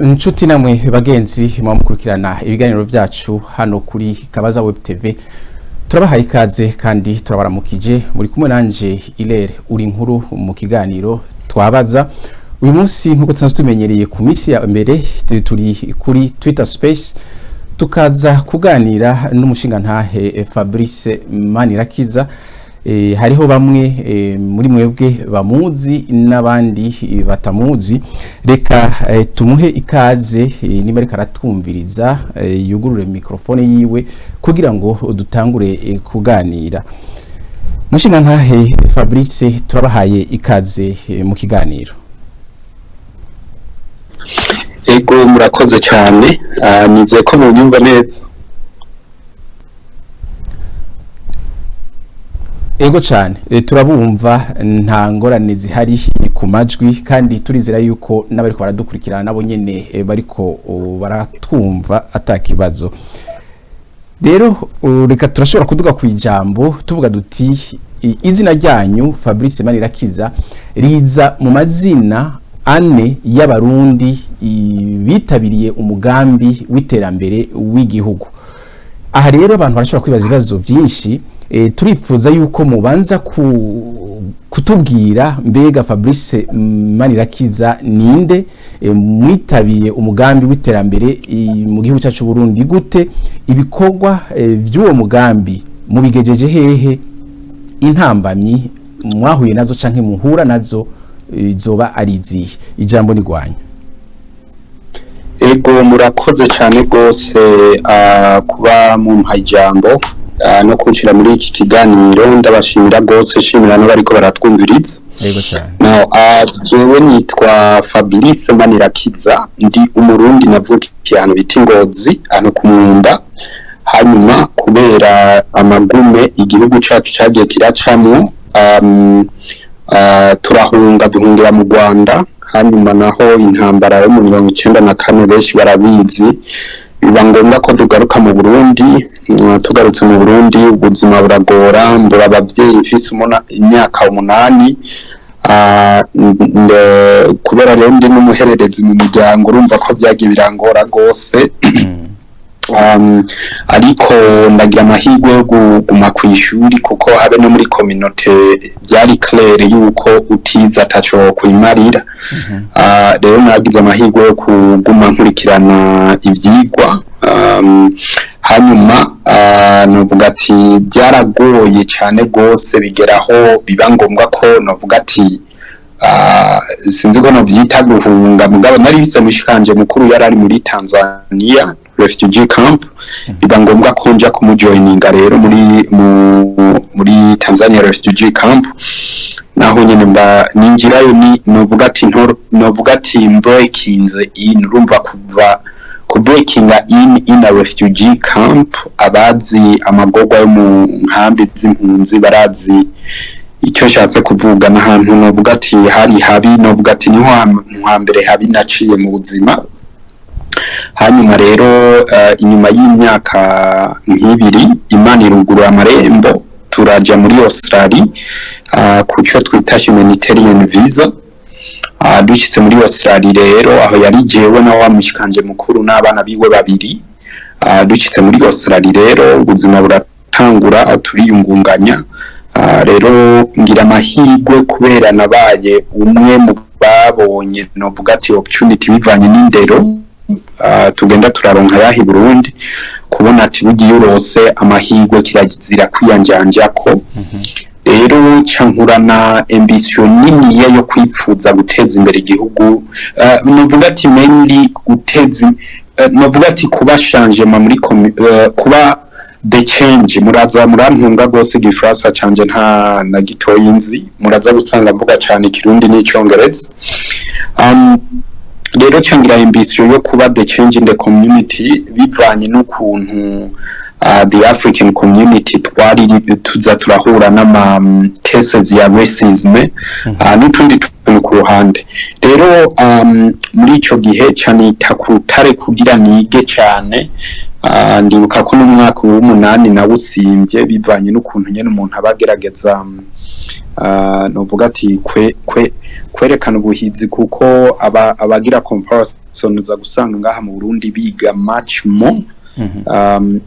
Inshuti namwe bagenzi muba mukurikirana ibiganiro byacu hano kuri Kabaza Web TV, turabahaye ikaze kandi turabaramukije. Muri kumwe nanje Ilere uri nkuru mu kiganiro twabaza. Uyu munsi, nk'uko tusanzwe tumenyereye ku minsi ya mbere, turi kuri Twitter Space, tukaza kuganira n'umushingantahe Fabrice Manirakiza. Hariho bamwe muri mwebwe bamuzi n'abandi batamuzi. Reka tumuhe ikaze. Niba ariko aratwumviriza, yugurure microphone yiwe kugira ngo dutangure kuganira. Mushingantahe Fabrice, turabahaye ikaze mu kiganiro. Ego, murakoze cyane. Nizeye ko munyumva neza. Ego cyane, turabumva, nta ngorane zihari ku majwi, kandi turizera yuko n'abariko baradukurikirana nabo nyene bariko baratwumva atakibazo. Rero reka turashobora kuduga ku ijambo, tuvuga duti izina ryanyu Fabrice Manirakiza riza mu mazina ane y'Abarundi bitabiriye umugambi w'iterambere w'igihugu. Aha rero abantu barashobora kwibaza ibibazo byinshi. Turifuza yuko mubanza kutubwira, mbega Fabrice Manirakiza ninde? Mwitabiye umugambi w'iterambere mu gihugu cyacu Burundi gute? Ibikorwa by'uwo mugambi mubigejeje hehe? Intambamyi mwahuye nazo canke muhura nazo zoba ari izihe? Ijambo ni rwanyu. Ego, murakoze cyane rwose kuba mumpaye ijambo no kunshira muri iki kiganiro. Ndabashimira rwose, shimira n'abariko baratwumviriza. Yego cyane. Now, jewe nitwa Fabrice Manirakiza, ndi Umurundi, navukiye ahantu bita Ingozi, ahantu ku Mwumba. Hanyuma kubera amagume igihugu cacu cagiye kiracamwo, turahunga, duhungira mu Rwanda. Hanyuma naho intambara yo mu 94, benshi barabizi, biba ngombwa ko tugaruka mu Burundi. Tugarutse mu Burundi ubuzima buragora, mbura abavyeyi mfise imyaka 8. Kubera rero ndi n'umuhererezi mu muryango, urumva ko vyagiye birangora rwose. Ariko ndagira amahirwe yo kuguma ku ishuri, kuko habe no muri communauté byari clair yuko utiza ataco kwimarira. Rero nagize amahirwe yo kuguma nkurikirana ivyigwa. Hanyuma novuga ati byaragoye cyane rwose, bigeraho biba ngombwa ko novuga ati sinzi ko novyita guhunga, mugabo nari bise mushikanje mukuru yari ari muri Tanzania refugee camp, biba ngombwa ko nja kumujoininga rero muri Tanzania refugee camp. Naho nyene mba ninjirayo, ni novuga ati novuga ati breakinze in. Urumva kuva ku breakinga in a refugee camp, abazi amagorwa yo mu nkambi z'impunzi barazi icyo nshatse kuvuga. N'ahantu novuga ati hari habi, novuga ati niho hantu hambere habi naciye mu buzima. Hanyuma rero inyuma y'imyaka nk'ibiri, Imana irugurura amarembo, turaja muri Australia ku cyo twita humanitarian visa. Dushitse muri Australia rero, aho yari jewe na wa mushikanje mukuru n'abana biwe babiri. Dushitse muri Australia rero, ubuzima buratangura, turiyungunganya. Rero ngira amahirwe kubera nabaye umwe mu babonye novuga ati opportunity bivanye n'indero tugenda turaronka yahi Burundi, kubona ati bugiye urose amahirwe kirazira kwiyanjanjako. Rero ca nkurana ambition niniya yo kwipfuza guteza imbere igihugu, novuga ati mainly guteza novuga ati kuba changement muri kuba the change. Muraza murantunga rwose, igifaransa canje nta na gitoyi nzi, muraza gusanga mvuga cane Ikirundi n'Icongereza. Rero cangira ambition yo kuba the change in the community, bivanye n'ukuntu the African community twari tuza turahura n'ama cases ya racism n'utundi tuntu ku ruhande. Rero muri ico gihe canita ku rutare kugira nige cane. Ndibuka ko n'umwaka w'umunani nawusimvye, bivanye n'ukuntu nyene umuntu aba agerageza. Novuga ati kwerekana ubuhizi, kuko abagira comparison uza gusanga ngaha mu Burundi biga much more.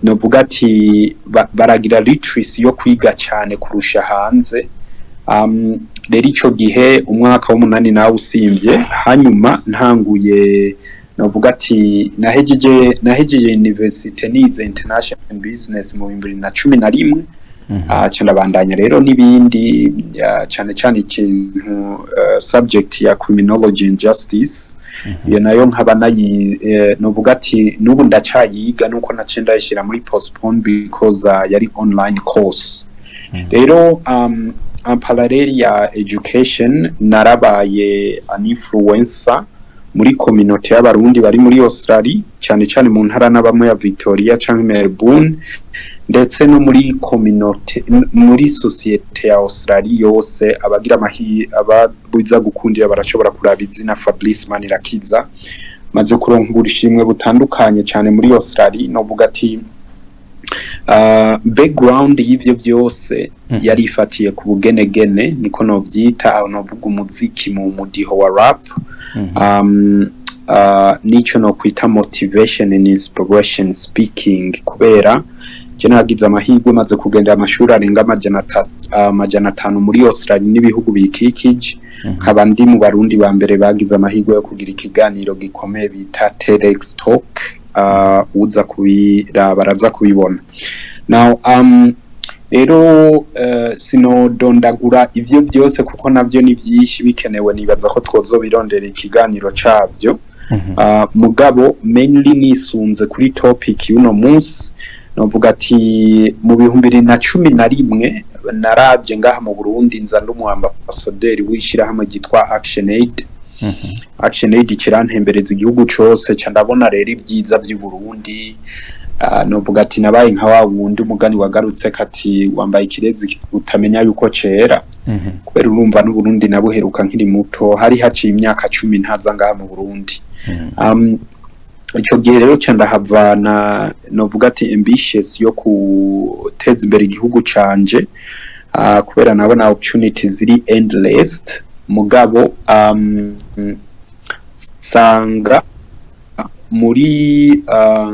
Novuga ati baragira literacy yo kwiga cyane kurusha hanze. Rero ico gihe umwaka w'umunani nawe usimvye, hanyuma ntanguye, novuga ati nahejeje university, nize international business mu 2011. Ca ndabandanya rero n'ibindi, cane cane ikintu subject ya criminology and justice. Iyo nayo nkaba nayi novuga ati n'ubu ndacayiga, nuko naciye ndayishira muri postpone because yari online course. Rero en parallèle ya education, narabaye an influencer muri communauté y'Abarundi bari muri Australia, cyane cyane mu ntara n'abamwe ya Victoria canke Melbourne, ndetse no muri communauté, muri société ya Australia yose. Abagira amahi ababuza gukundira barashobora kuraba izina Fabrice Manirakiza. Maze kuronka ubushimwe butandukanye cyane muri Australia. Novuga ati background y'ivyo byose yari ifatiye ku bugenegene, niko novyita, aho novuga umuziki mu mudiho wa rap, nico no kwita motivation and inspiration speaking, kubera je nagize amahirwe maze kugendera amashuri arenga 500 muri Australia n'ibihugu bikikije, nkaba ndi mu Barundi ba mbere bagize amahirwe yo kugira ikiganiro gikomeye bita TEDx Talk. Uza kubiraba araza kubibona. Now rero sinodondagura ivyo byose kuko navyo ni byinshi. Bikenewe nibaza ko twozobirondera ikiganiro cabyo. Mugabo mainly nisunze kuri topic y'uno munsi, novuga ati mu 2011 naravye ngaha mu Burundi, nza ndi umu ambassadeur w'ishirahamwe ryitwa Action Aid. Action Aid kirantembereza igihugu cose, ca ndabona rero ibyiza vy'u Burundi. Novuga ati nabaye nka wa wundi umugani wagarutse kati wambaye ikirezi utamenya yuko cera, kubera urumva n'Uburundi nabuheruka nkiri muto, hari haciye imyaka 10 ntaza ngaha mu Burundi. Ico gihe rero ca ndahavana, novuga ati ambitious yo guteza imbere igihugu canje, kubera nabona opportunities ziri endless. Mugabo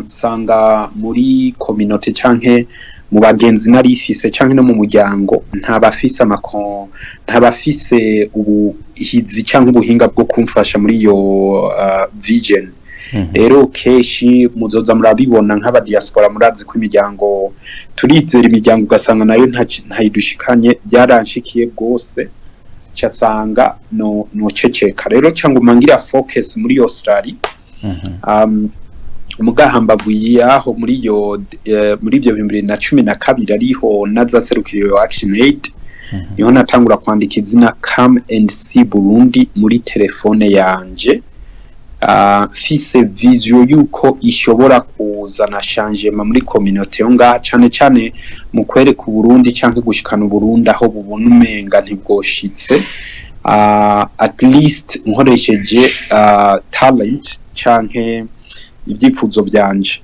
sanga muri communauté canke mu bagenzi narifise canke no mu muryango, nta bafise amako, nta bafise ubuhizi canke ubuhinga bwo kumfasha muri iyo vision. Rero kenshi muzoza murabibona nk'aba diaspora, murazi ko imiryango turizera imiryango, ugasanga nayo ntayidushikanye. Byaranshikiye rwose, casanga no noceceka rero cyangwa ngira focus muri Australia. Mugahambavu yaho muri iyo muri ibyo 2012 ariho nazaserukira iyo Action Aid, niho natangura kwandika izina Come and See Burundi muri telefone yanje, mfise vision yuko ishobora kuzana changement muri communauté yo ngaha, cane cane mu kwereka Uburundi canke gushikana Uburundi aho bubona umenga ntibwoshitse, at least nkoresheje talent canke ibyifuzo byanje.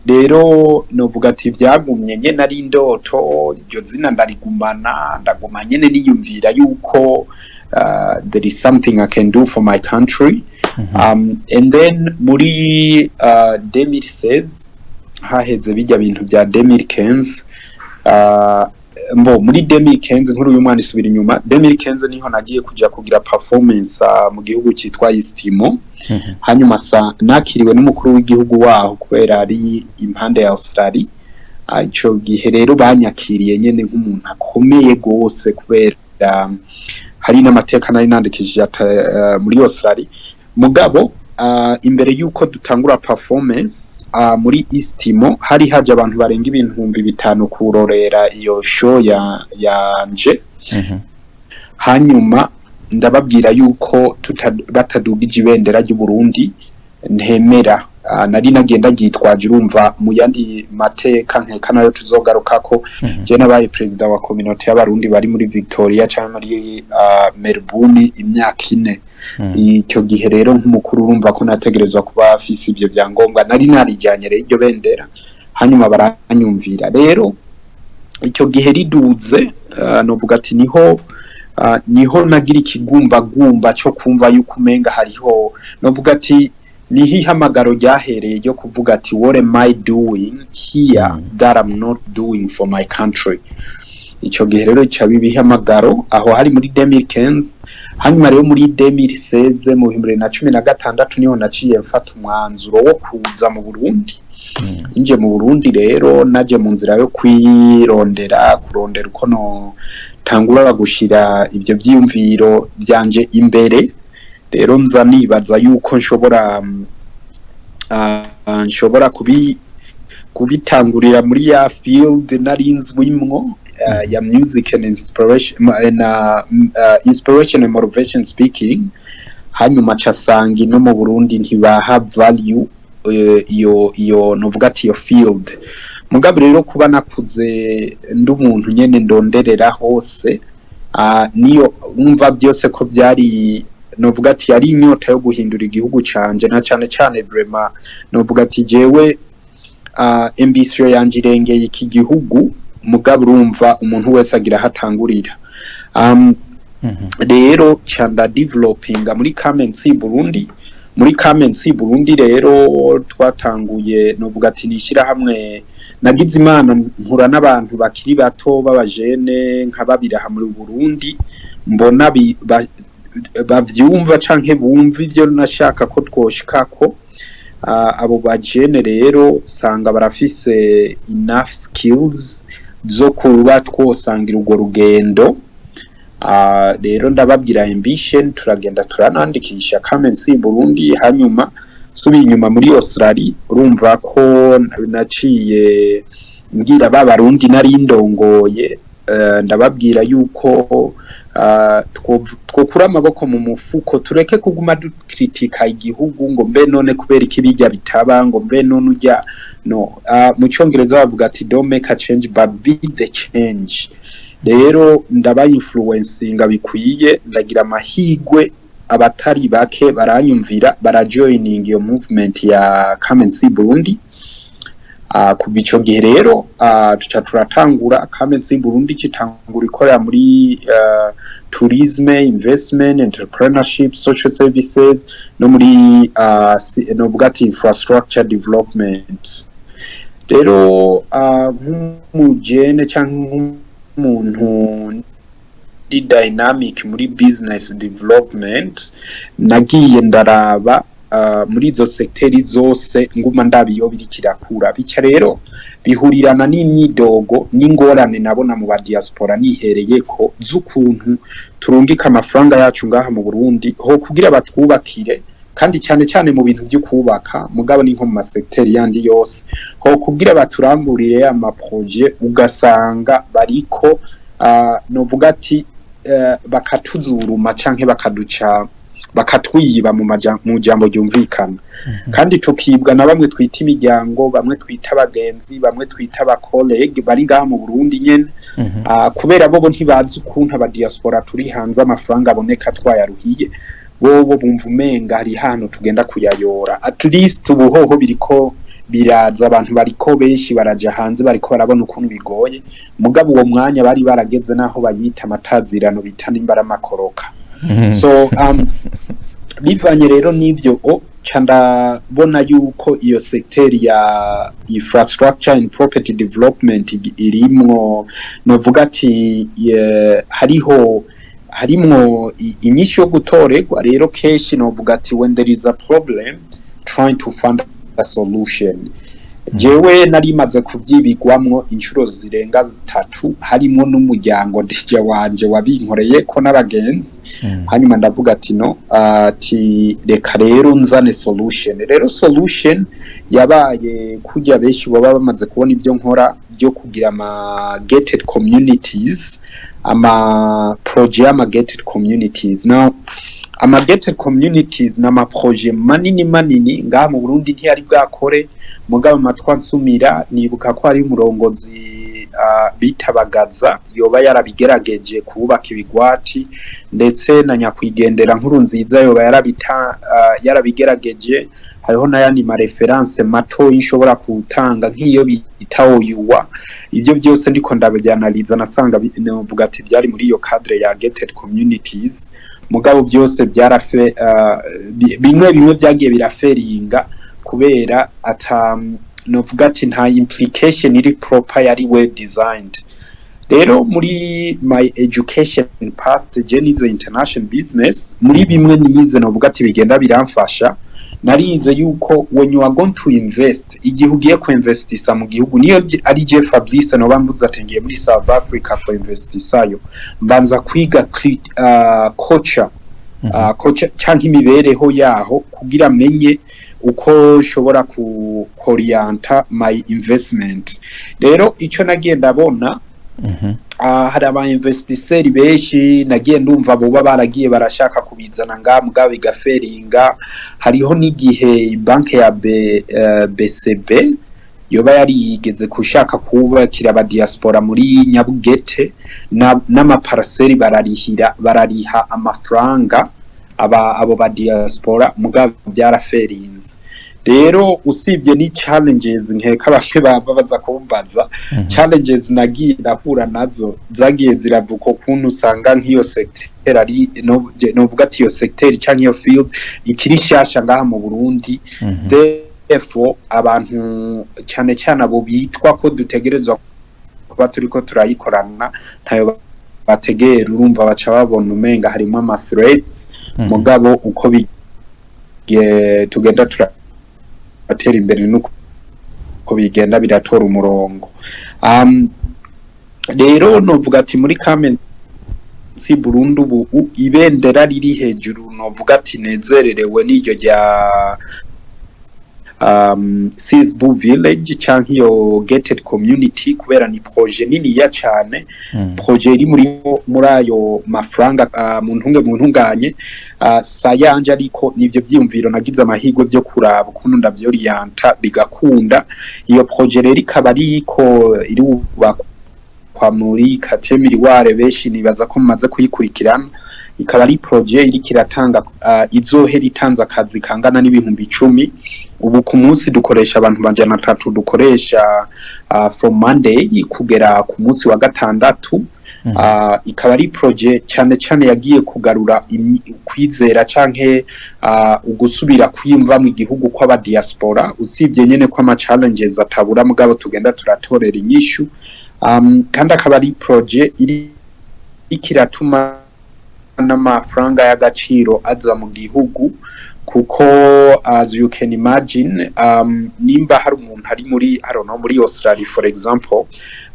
Rero novuga ati vyagumye nyene ari indoto, iryo zina ndarigumana, ndaguma nyene niyumvira yuko there is something I can do for my country. And then muri 2016 haheze bijya bintu bya 2015, mbo muri 2015, nkuru y'umwana isubira inyuma, 2015 niho nagiye kuja kugira performance mu gihugu cyitwa East Timor. Hanyuma sa nakiriwe n'umukuru w'igihugu waho, kubera ari impande ya Australia. Ico gihe rero banyakiriye nyene nk'umuntu akomeye gose, kubera hari n'amateka nari nandikishije muri Australia. Mugabo imbere yuko dutangura performance muri East Timor, hari haje abantu barenga 5000 kurorera iyo show ya yanje. Hanyuma ndababwira yuko batadugije ibendera ry'u Burundi ntemera. Nari nagenda ryitwaje. Urumva mu yandi mateka nkeka nayo tuzogarukako, je nabaye president wa communauté y'Abarundi bari muri Victoria cyangwa muri Melbourne imyaka 4. Icyo gihe rero nk'umukuru urumva ko nategerezwa kuba afise ibyo byangombwa, nari narijyanye rero iryo bendera, hanyuma baranyumvira. Rero Icyo gihe riduze, novuga ati niho nagira ikigumbagumba cyo kumva yuko umenga hariho, novuga ati niho ihamagaro ryahereye ryo kuvuga ati: "What am I doing here that I'm not doing for my country?" Icyo gihe rero ca biba ihamagaro, aho hari muri 2015. Hanyuma rero muri 2016, mu 2016, niho naciye mfata umwanzuro wo kuza mu Burundi. Inje mu Burundi rero, naje mu nzira yo kwirondera, kurondera uko no tangura gushira ibyo vyiyumviro vyanje imbere. Rero nza nibaza yuko nshobora kubitangurira muri ya field nari nzwimwo, ya music and inspiration and inspiration and motivation speaking. Hanyuma casanga ino mu Burundi ntibaha value iyo novuga ati iyo field. Mugabo rero kuba nakuze ndi umuntu nyene ndonderera hose, niyo umva byose ko byari, novuga ati yari inyota yo guhindura igihugu canje, na cane cane vraiment novuga ati jewe ambition yanje irengeye iki gihugu. Mugabo urumva umuntu wese agira aho atangurira. Rero ca ndadevelopinga muri Come and See Burundi. Muri Come and See Burundi rero twatanguye, novuga ati ni ishyirahamwe nagize Imana mpura n'abantu bakiri bato b'abajene nka babiri aha muri Burundi, mbona bavyumva canke bumva ivyo nashaka ko twoshikako. Abo bajene rero sanga barafise enough skills zo kuba twosangira urwo rugendo. Rero ndababwira ambition, turagenda turanandikisha Come and See Burundi. Hanyuma subiye inyuma muri Australia, urumva ko naciye mbwira ba Barundi nari ndongoye, ndababwira yuko twokura amaboko mu mufuko, tureke kuguma dukritika igihugu ngo mbe none kubera iki bijya bitaba, ngo mbe none ujya no. Mu Cyongereza bavuga ati: "Don't make a change, but be the change." Rero ndaba influencinga bikwiye, ndagira amahigwe abatari bake baranyumvira, barajoining iyo movement ya Come and See Burundi. Kuva ico gihe rero tuca turatangura Come and See Burundi, kitangura ikorera muri tourisme, investment, entrepreneurship, social services no muri novuga ati infrastructure development. Rero nk'umujene canke nk'umuntu ndi dynamic muri business development, nagiye ndaraba muri izo secteurs zose, nguma ndaba iyo biriko irakura. Bica rero bihurirana n'imyidogo n'ingorane nabona mu ba diaspora nihereye ko z'ukuntu turungika amafaranga yacu ngaha mu Burundi ho kugira batwubakire, kandi cyane cyane mu bintu byo kubaka, mugabo ni nko mu masecteurs yandi yose, ho kugira baturangurire amaprojets, ugasanga bariko novuga ati bakatuzuruma canke bakaduca, bakatwiba mu jambo ryumvikana. Kandi tukibwa na bamwe twita imiryango, bamwe twita abagenzi, bamwe twita abacollègues bari ngaha mu Burundi nyene, kubera bobo ntibazi ukuntu aba diaspora turi hanze amafaranga aboneka twayaruhiye. Bobo bumva umenga hari hano tugenda kuyayora. At least ubuhoho biriko biraza, abantu bariko benshi baraja hanze, bariko barabona ukuntu bigoye. Mugabo uwo mwanya bari barageze naho bayita amatazirano, bita nimbaramakoroka. So bivanye rero n'ivyo o ca ndabona yuko iyo secteur ya infrastructure and property development irimwo, novuga ati hariho harimwo inyishu yo gutorerwa. Rero kenshi novuga ati when there is a problem, trying to find a solution. Jewe nari maze kuvyibigwamwo inshuro zirenga zitatu, harimwo n'umuryango déjà wanje wabinkoreye ko n'abagenzi. Hanyuma ndavuga ati no, ati reka rero nzane solution. Rero solution yabaye kurya benshi baba bamaze kubona ibyo nkora byo kugira ama gated communities, ama projets y'ama gated communities. Now ama gated communities ni ama projets manini manini ngaha mu Burundi ntiyari bwakore, mugabo amatwa nsumira nibuka ko hari umurongozi bita Bagaza yoba yarabigerageje kubaka ibigwati, ndetse na nyakwigendera Nkurunziza yoba yarabigerageje. Hariho n'ayandi ma références mato nshobora kutanga, nk'iyo bita OUA. Ibyo byose ndiko ndabyanaliza, nasanga novuga ati byari muri iyo cadre ya gated communities, mugabo byose byarafe bimwe bimwe byagiye biraferinga kubera ata, novuga ati, nta implication iri proper, yari well designed. Rero muri my education past, je nize international business. Muri bimwe nize, novuga ati bigenda biramfasha, narize yuko when you are going to invest, igihe ugiye ku investisa mu gihugu, niyo ari je Fabrice noba mvuze ati ngiye muri South Africa ku investisayo, mbanza kwiga culture canke imibereho yaho, kugira menye uko nshobora ku orienta my investment. Rero ico nagiye ndabona, hari aba investisseurs benshi nagiye ndumva boba baragiye barashaka kubizana ngaha, mugabo bigaferinga. Hariho n'igihe banke ya BCB yoba yarigeze kushaka kubakira aba diaspora muri Nyabugete n'ama parcelles, bararihira, barariha amafaranga abo ba diaspora, mugabo byaraferinze. Rero usibye ni challenges nkeka bamwe baba baza kumbaza, challenges nagiye ndahura nazo zagiye ziravuka ukuntu usanga nk'iyo secteur ari novuga ati iyo secteur canke iyo field ikiri shasha ngaha mu Burundi. Therefore abantu, cyane cyane abo bitwa ko dutegerezwa kuba turiko turayikorana, ntayo bategera. Urumva baca babona umenga harimo ama threats, mugabo uko tugenda turatera imbere nuko bigenda biratora umurongo. Rero novuga ati muri Kamenzi Burundi ubu ibendera riri hejuru, novuga ati nezererewe, n'iryo rya Sisbu Village canke iyo gated community, kubera ni projet niniya cane, projet iri muri ayo mafaranga, mu ntunge mu ntunganye sayanje. Ariko nivyo vyiyumviro nagize amahirwe vyo kuraba ukuntu ndavyoriyanta bigakunda. Iyo projet rero ikaba ariko irubakwa muri quartier Miriware, benshi nibaza ko mumaze kuyikurikirana. Ikaba ari projet iriko iratanga, izohera itanze akazi kangana n'10,000. Ubu ku munsi dukoresha abantu 300, dukoresha from Monday kugera ku munsi wa gatandatu. Ikaba ari projet cyane cyane yagiye kugarura kwizera canke ugusubira kwiyumva mu gihugu kw'aba diaspora, usibye nyene ko ama challenges atabura, mugabo tugenda turatorera inyishu. Kandi akaba ari projet iri ikiratuma n'amafaranga y'agaciro aza mu gihugu, kuko as you can imagine, nimba hari umuntu ari muri, I don't know, muri Australia for example,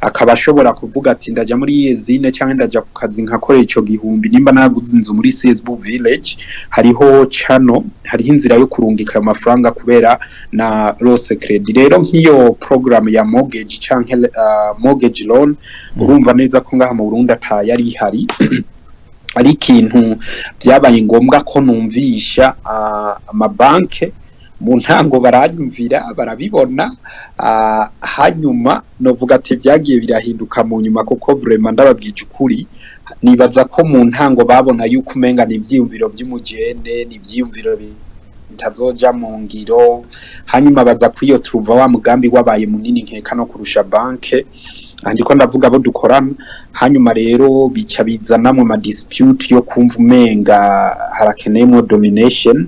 akaba ashobora kuvuga ati ndaja muri usine cyangwa ndaja ku kazi nkakorera ico gihumbi, nimba naguze inzu muri CSB Village, hariho channel, hariho inzira yo kurungika ayo mafaranga kubera na rose credit. Rero nk'iyo program ya mortgage canke mortgage loan, urumva neza ko ngaha mu Burundi atayari ihari. Ari ikintu byabaye ngombwa ko numvisha amabanke. Mu ntango baranyumvira, barabibona, hanyuma novuga ati byagiye birahinduka mu nyuma, kuko vraiment ndababwije ukuri, nibaza ko mu ntango babona yuko umenga ni ivyiyumviro vy'umugene, ni ivyiyumviro bitazoja mu ngiro. Hanyuma baza kwiyo turuva wa mugambi wabaye munini nkeka no kurusha banke, andiko ndavuga abo dukorana. Hanyuma rero bica bizanamwo ama dispute yo kumva umenga harakeneyemo domination,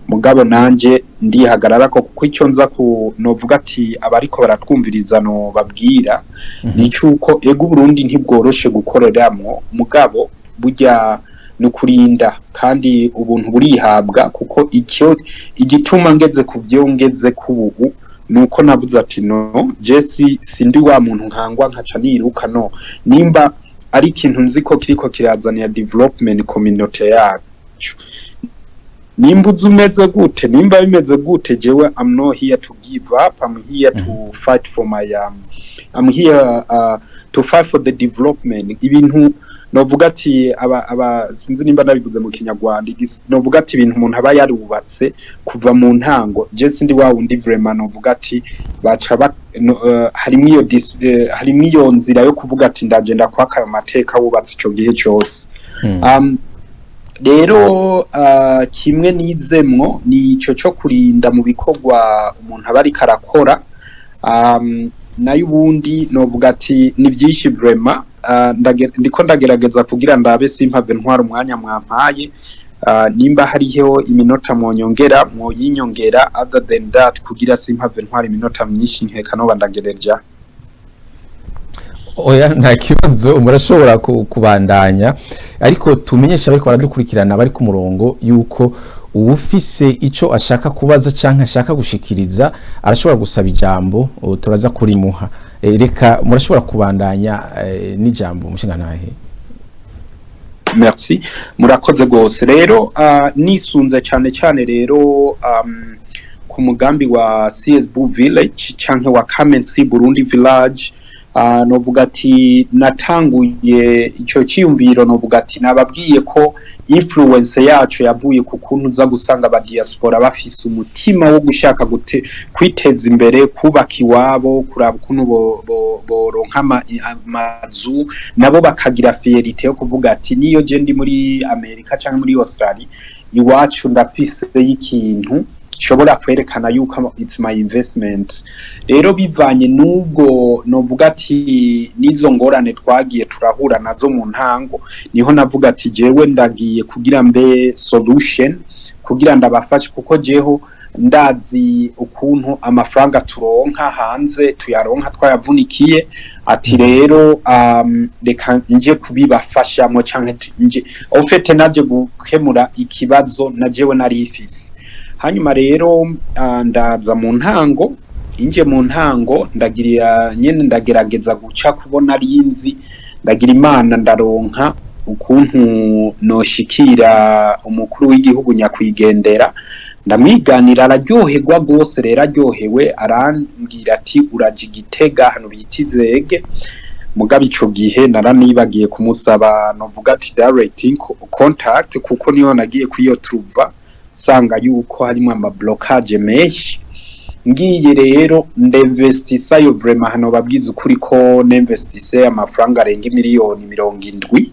mugabo nanje ndihagarara ko, kuko icyo nza ku novuga ati abariko baratwumviriza no babwira ni cyuko ego Burundi ntibworoshe gukoreramwo, mugabo burya no kurinda kandi ubuntu burihabwa, kuko icyo igituma ngeze ku byo ngeze kubu nuko navuze ati no jesi sindi wa muntu nkangwa nkaca niruka. No nimba ari ikintu nzi ko kiriko kirazanira development community yacu, nimba uzi umeze gute, nimba bimeze gute, jewe I'm not here to give up. I'm here to fight for my I'm here to fight for the development. Ibintu novuga ati aba sinzi nimba nabivuze mu Kinyarwanda, novuga ati ibintu umuntu aba yarubatse kuva mu ntango, je sindi wa wundi vraiment novuga ati baca No, harimwo iyo nzira yo kuvuga ati ndaje ndakwaka ayo mateka wubatse ico gihe cose. Rero kimwe nizemwo ni ico co kurinda mu bikorwa umuntu aba ariko arakora. Nayo ubundi novuga ati ni byinshi vraiment. Ndiko ndagerageza kugira ndabe simpave ntwara umwanya mwampaye. Nimba hariho iminota mwonyongera, mwoyinyongera. Other than that, kugira simpave ntwara iminota myinshi, nkeka noba ndagereja. Oya, nta kibazo, murashobora kubandanya, ariko tumenyesha bariko baradukurikirana bari ku murongo yuko uwufise ico ashaka kubaza canke ashaka gushikiriza arashobora gusaba ijambo, turaza kurimuha. Reka murashobora kubandanya n'ijambo, umushingantahe. Merci, murakoze gose. Rero nisunze cyane cyane rero ku mugambi wa CSB Village canke wa Kamensi Burundi Village, novuga ati natanguye ico ciyumviro. Novuga ati nababwiye ko influence yacu yavuye ku kuntu uza gusanga aba diaspora bafise umutima wo gushaka kwiteza imbere, kubaka iwabo, kuraba ukuntu boronka amazu, nabo bakagira fierté yo kuvuga ati niyo je ndi muri Amerika canke muri Australia, iwacu ndafise ikintu nshobora kwerekana yuko it's my investment. Rero bivanye n'ubwo, novuga ati n'izo ngorane twagiye turahura nazo mu ntango, niho navuga ati jewe ndagiye kugira mbe solution, kugira ndabafashe, kuko jeho ndazi ukuntu amafaranga turonka hanze tuyaronka twayavunikiye. Ati rero reka nje kubibafashamo, canke nje au fait naje gukemura ikibazo na jewe nari ifise. Hanyuma rero ndaza mu ntango, inje mu ntango ndagirira nyene ndagerageza guca kubona rinzi, ndagira Imana ndaronka ukuntu noshikira umukuru w'igihugu nyakwigendera, ndamwiganira, araryoherwa rwose. Rero aryohewe arambwira ati uraje Igitega hano bita Izege. Mugabo ico gihe naranibagiye kumusaba, novuga ati direct contact, kuko niyo nagiye kwiyo truva sanga yuko harimo ama blocage menshi. Ngiye rero ndinvestisa yo vraiment, hano babwiza ukuri ko ninvestise amafaranga arenga 70 miliyoni.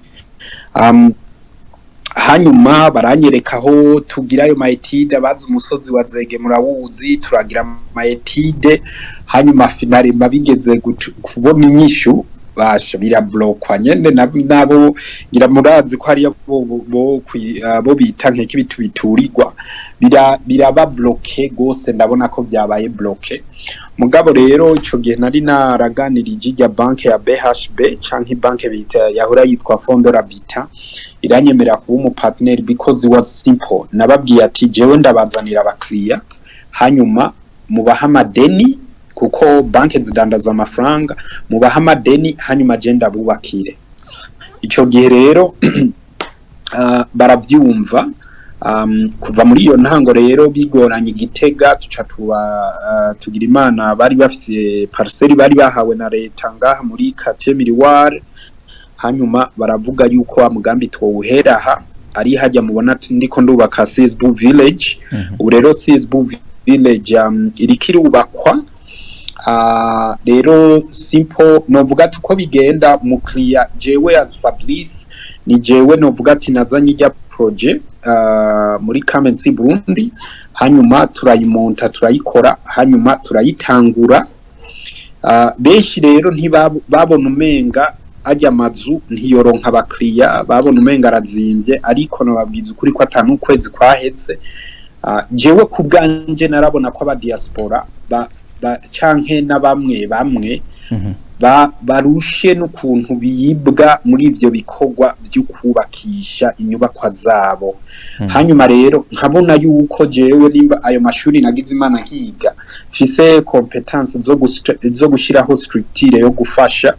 Hanyuma baranyereka aho tugira ayo ma études. Abazi umusozi wa Zege murawuzi, turagira ama études. Hanyuma finalement bigeze kubona inyishu, basha birablokwa nyene nabo. Ngira murazi ko hariyo bo bita nk'iki bitu biturirwa, biraba bloqué gose. Ndabona ko vyabaye bloqué. Mugabo rero ico gihe nari naraganirije irya banke ya BHB canke banke bita yahora yitwa Fonds de l'Habitat, iranyemerera kuba umu partner because it was simple. Nababwiye ati jewe ndabazanira abakiriya, hanyuma mubaha amadeni, kuko banke zidandaza amafaranga, mubaha amadeni, hanyuma je ndabubakire. Ico gihe rero baravyumva. Kuva muri iyo ntango rero bigoranye Igitega, tuca tuba tugira Imana bari bafise parcelle bari bahawe na leta ngaha muri quartier Miroir. Hanyuma baravuga yuko wa mugambi twowuhera aha ari hajya mubona ndiko ndubaka CSB Village. Ubu rero CSB Village iriko irubakwa. Rero simple, novuga ati uko bigenda, mukiriya jewe as Fabrice, ni jewe novuga ati nazanye ijya projet muri Kamenzi Burundi, hanyuma turayimonta, turayikora, hanyuma turayitangura. Benshi rero ntibabona umenga ajya amazu ntiyoronka abakiriya, babona umenga arazimvye, ariko nababwiza ukuri ko atanu ukwezi kwaheze. Jewe ku bwanje narabona ko aba diaspora ba canke na bamwe bamwe barushe n'ukuntu bibwa muri ivyo bikorwa vyo kubakisha inyubakwa zabo. Hanyuma rero nkabona yuko jewe nimba ayo mashuri nagize Imana nkiga, mfise compétence zo gushiraho structure yo gufasha.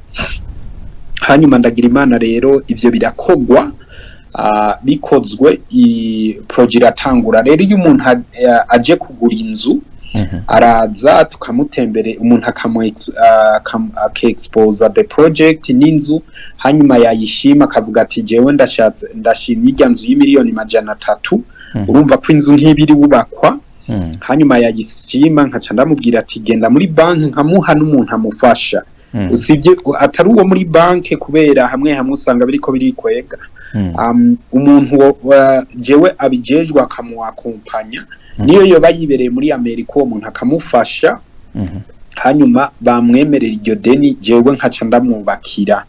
Hanyuma ndagira Imana rero ivyo birakogwa. Bikozwe i projet iratangura. Rero iyo umuntu aje kugura inzu, araza tukamutembere, umuntu akamu exposa the project n'inzu, hanyuma yayishima akavuga ati jewe ndashatse, ndashimye irya nzu y'300 miliyoni. Urumva ko inzu nk'ibiri wubakwa. Hanyuma yayishima, nkaca ndamubwira ati: "Genda muri banki." Nkamuha n'umuntu amufasha, usibye atari uwo muri banki, kubera hamwe hamwe usanga biriko birikwega. Umuntu jewe abijejwe akamuakompanya, niyo yoba yibereye muri Amerika, uwo muntu akamufasha. Hanyuma bamwemerera iryo deni, jewe nkaca ndamwubakira.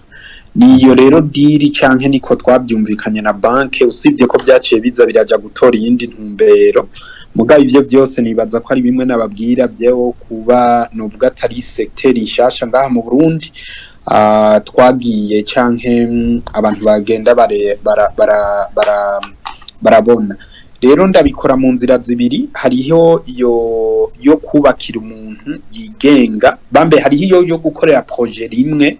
Niyo rero deal, canke niko twabyumvikanye na banke, usibye ko byaciye biza biraja gutora iyindi ntumbero. Mugabo ivyo vyose nibaza ko ari bimwe nababwira byewo kuba novuga atari secteur nshasha ngaha mu Burundi. Twagiye canke abantu bagenda bare, bara, bara, bara, barabona. Rero ndabikora mu nzira zibiri: hariho iyo yo kubakira umuntu yigenga bambe, hariho iyo yo gukorera projet rimwe,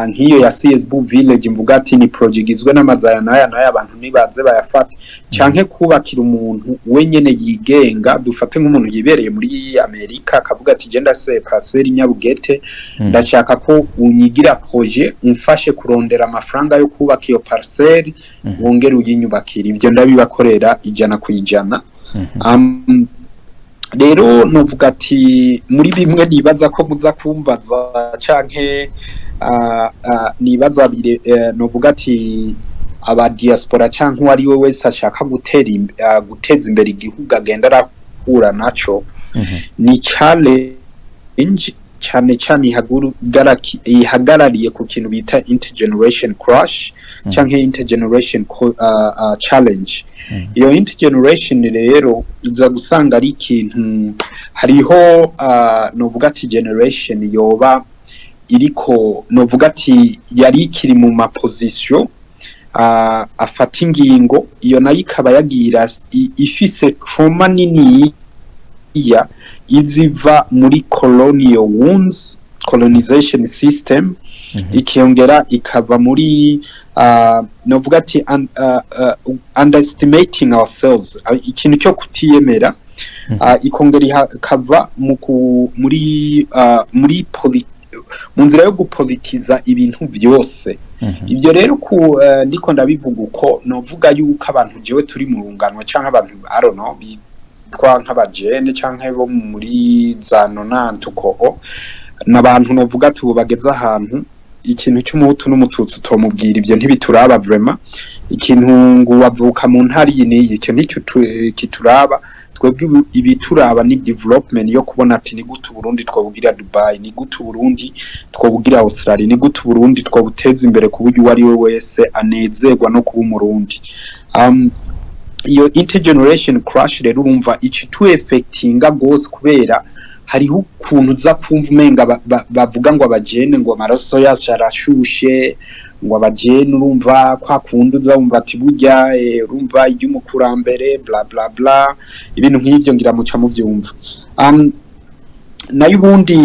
nk'iyo ya CSB Village, mvuga ati ni projet igizwe n'amazu aya n'aya n'aya, abantu nibaze bayafate, canke kubakira umuntu wenyene yigenga. Dufate nk'umuntu yibereye muri Amerika, akavuga ati: "Je ndafise parcelle Nyabugete, ndashaka ko unyigira projet, umfashe kurondera amafaranga yo kubaka iyo parcelle, wongere uyinyubakira." Ivyo ndabibakorera 100%. Rero novuga ati muri bimwe nibaza ko muza kumbaza canke nibaza bire, novuga ati aba diaspora canke uwo ari we wese ashaka guteza imbere igihugu agenda arahura naco, ni challenge cane cane ihagarariye ku kintu bita intergeneration crash canke intergeneration challenge. Iyo intergeneration rero uza gusanga ari ikintu, hariho novuga ati generation yoba iriko, novuga ati yari ikiri mu ma position afata ingingo, iyo nayo ikaba yagira ifise trauma nini ya iziva muri colonial wounds, colonization system, ikiyongera ikava muri novuga ati underestimating ourselves, ikintu cyo kutiyemera, ikongera ikava muri mu nzira yo gupolitiza ibintu byose. Ibyo rero ku ndiko ndabivuga uko, novuga yuko abantu jewe turi mu rungano canke abantu, I don't know, bitwa nk'abajene canke bo muri za nonante uko, n'abantu novuga ati ubu bageze ahantu ikintu cy'umuhutu n'umututsi utomubwira, ibyo ntibituraba vraiment. Ikintu ngo wavuka mu ntara iyi n'iyi, icyo nicyo kituraba twebwe. Ibituraba ni development yo kubona ati ni gute Uburundi twobugira Dubai, ni gute Uburundi twobugira Australia, ni gute Uburundi twobuteza imbere ku buryo uwo ari we wese anezerwa no kuba Umurundi. Iyo intergeneration crash rero, urumva ici tu affectinga gose, kubera hariho ukuntu uza kumva umenga bavuga ngo abajene ngo amaraso yacu arashushe, ngo abajene, urumva kwa kundi uza wumva ati burya urumva iry'umukurambere, bla bla bla, ibintu nk'ivyo, ngira muca muvyumva. Nayo ubundi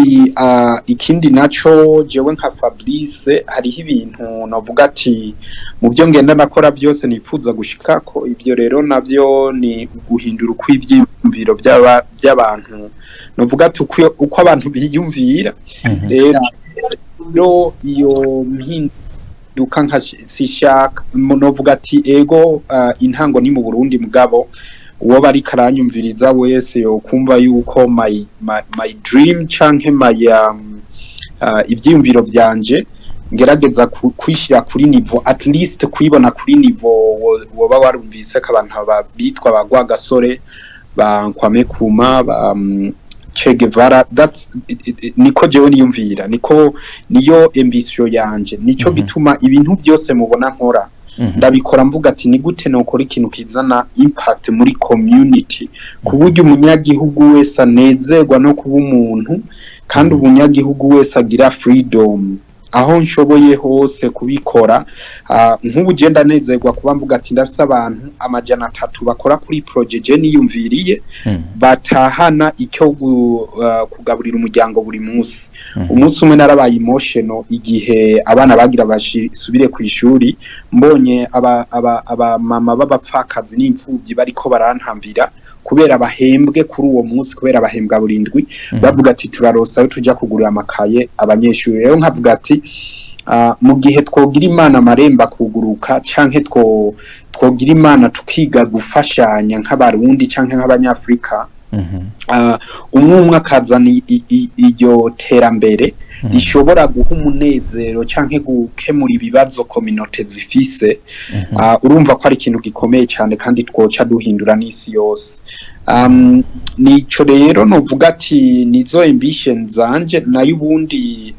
ikindi naco, jewe nka Fabrice, hariho ibintu navuga ati mu byo ngenda nakora byose nifuza gushika ko, ibyo rero navyo ni guhindura uko ivyiyumviro by'abantu, navuga ati uko abantu biyumvira. Rero iyo mpinduka nka sishaka, novuga ati ego, intango ni mu Burundi, mugabo uwo bariko aranyumviriza wese yokumva yuko my dream canke my ivyiyumviro vyanje ngerageza kwishira kuri niveau, at least kwibona kuri niveau woba warumvise ko abantu bitwa ba Rwagasore, ba Kwame Nkrumah, ba Che Guevara. That's niko jewe niyumvira, niko niyo ambition yanje, nico gituma ibintu byose mubona nkora ndabikora mvuga ati ni gute nokora ikintu kizana impact muri community, ku buryo umunyagihugu wese anezerwa no kuba umuntu, kandi umunyagihugu wese agira freedom aho nshoboye hose kubikora. Nk'ubu je ndanezerwa kuba mvuga ati ndafise abantu 300 bakora kuri projet je niyumviriye, batahana icyo kugaburira umuryango buri munsi. Umunsi umwe narabaye emotional igihe abana bagira basubire ku ishuri, mbonye aba mama b'abapfakazi n'imfuvyi bariko barantambira kubera bahembwe kuri uwo munsi, kubera bahembwa burindwi, bavuga ati turarosa ayo tujya kugurira amakaye abanyeshuri. Rero nkavuga ati mu gihe twogira Imana amaremba kuguruka, canke twogira Imana tukiga gufashanya nk'Abarundi canke nk'Abanyafrika. Umwe umwe akazana iryo terambere rishobora guha umunezero canke gukemura ibibazo communauté zifise. Urumva ko ari ikintu gikomeye cyane kandi twoca duhindura n'isi yose. Nico rero novuga ati nizo ambition zanje. Nayo ubundi,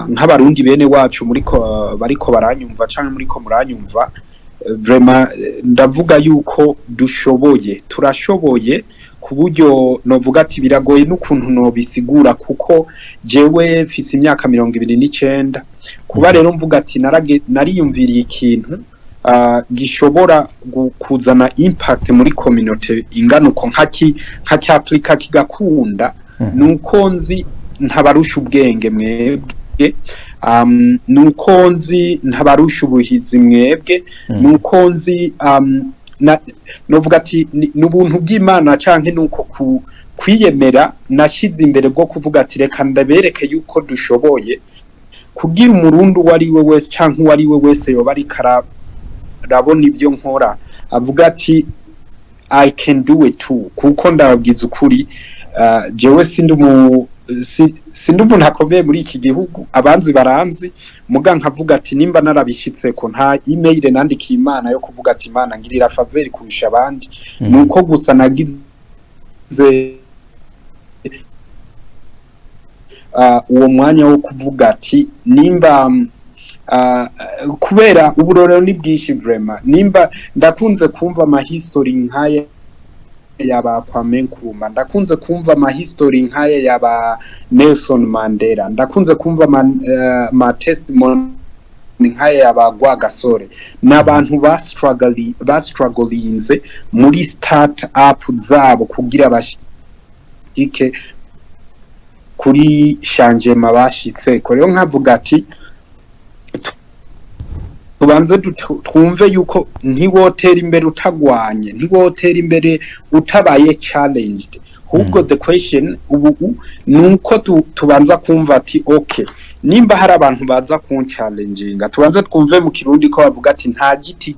nk'Abarundi bene wacu muriko bariko baranyumva canke muriko muranyumva, vraiment, ndavuga yuko dushoboye, turashoboye, ku buryo novuga ati biragoye n'ukuntu nobisigura, kuko jewe mfise imyaka 29. Kuba rero mvuga ati nariyumviriye ikintu gishobora kuzana impact muri community ingana uko, nka cy'applica kigakunda, nuko nzi ntabarusha ubwenge mwebwe, nuko nzi ntabarusha ubuhizi mwebwe, nuko nzi novuga ati ni ubuntu bw'Imana canke nuko kwiyemera nashize imbere bwo kuvuga ati reka ndabereke yuko dushoboye, kugira Umurundi uwo ari we wese canke uwo ari we wese yoba ariko arabona ibyo nkora avuga ati "I can do it too." Kuko ndababwiza ukuri, jewe sindi umuntu akomeye muri iki gihugu, abanzi baranzi, muga nkavuga ati nimba narabishitseko, nta email nandikiye Imana yo kuvuga ati "Imana, ngirira faveur kurusha abandi." Nuko gusa nagize uwo mwanya wo kuvuga ati nimba kubera uburorero ni bwinshi vraiment, nimba ndakunze kumva ama history nk'aya yaba Kwame Nkrumah, ndakunze kumva ama history nk'aya yaba Nelson Mandela, ndakunze kumva ama testimony nk'aya yaba Rwagasore, n'abantu ba strugglinze muri start up zabo kugira bashike kuri changement bashitse. Rero nkavuga ati tubanze twumve yuko ntiwotera imbere utagwanye, ntiwotera imbere utabaye challenged. Ahubwo the question ubu nuko tubanza kumva ati okay, nimba hari abantu baza kunchallenginga, tubanze twumve mu Kirundi ko bavuga ati nta giti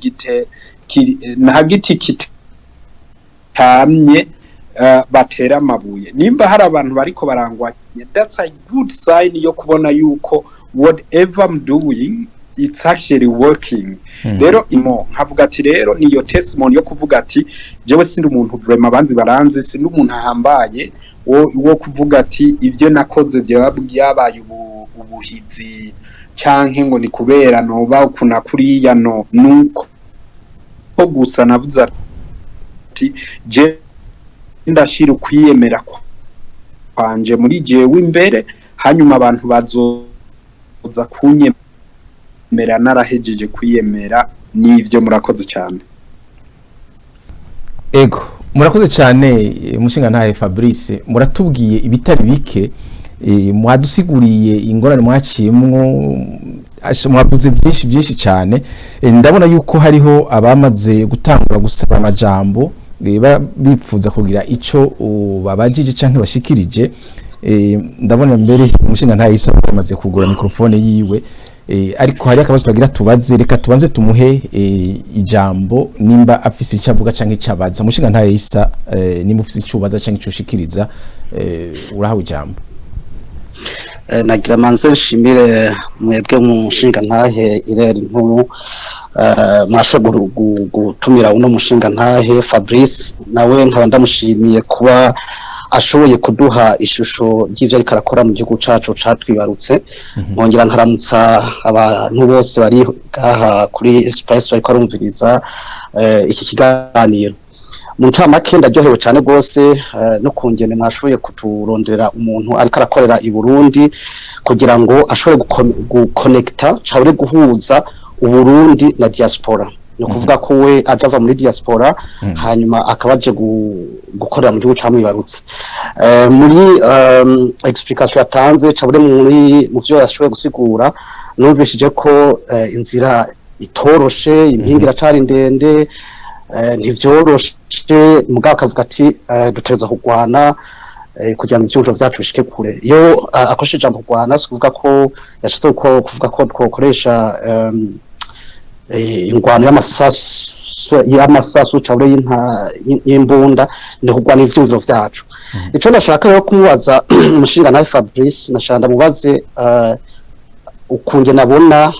kitamye batera amabuye. Nimba hari abantu bariko barangwanya, that's a good sign yo kubona yuko whatever I'm doing, it's actually working. Rero imo nkavuga ati rero niyo testimony yo kuvuga ati jewe sindi umuntu vraiment, abanzi baranzi, sindi umuntu ahambaye wo kuvuga ati ibyo nakoze byabaye ubuhizi canke ngo ni kubera noba ukuna kuriya. No nuko gusa navuze ati je ndashira ukwiyemera kwanje muri jewe imbere, hanyuma abantu bazoza kunyemera narahejeje kwiyemera. N'ivyo, murakoze cyane. Ego, murakoze cyane, mushinga ntahe Fabrice. Muratubwiye ibitari bike, mwadusiguriye ingorane mwaciyemwo, mwavuze byinshi byinshi cyane. Ndabona yuko hariho abamaze gutangura gusaba amajambo, bipfuza kugira ico babajije canke bashikirije. Ndabona mbere umushinga ntahe Isa yamaze kugura microphone yiwe, ariko hari akabazo bagira tubaze. Reka tubanze tumuhe ijambo nimba afise icyo avuga canke icyo abaza. Umushinga ntahe Isa, nimba ufise icyo ubaza canke icyo ushikiriza, urahawe ijambo. Nagira manze nshimire mwebwe mu nshinga ntahe irera inkuru, mwashoboye gutumira uno mushinga ntahe Fabrice. Nawe nkaba ndamushimiye kuba ashoboye kuduha ishusho ry'ivyo ariko arakora mu gihugu cacu catwibarutse. Nkongera nkaramutsa abantu bose bari ngaha kuri Space bariko barumviriza iki kiganiro. Mu ncamake, ndaryohewe cyane rwose no kungene mwashoboye kuturondera umuntu ariko arakorera i Burundi kugira ngo ashobore guconnecta cyangwa guhuza Uburundi na diaspora. Ni ukuvuga ko we aje ava muri diaspora, hanyuma akaba aje gukorera mu gihugu camwibarutse. Muri explication yatanze cabure muri mu vyo yashoboye gusigura, numvishije ko inzira itoroshe, impinga iracari ndende, ntivyoroshe, mugabo akavuga ati dutegerezwa kurwana kugira ngo ivyumviro vyacu bishike kure. Iyo akoresheje ijambo kurwana, si ukuvuga ko yashatse kuvuga ko twokoresha ingwano y'amasasu. y'amasasu cabure y'imbunda, ni kugwana ivyumviro vyacu. Ico ndashaka rero kumubaza umushinga nawe Fabrice, nashaka ndamubaze ukunge nabona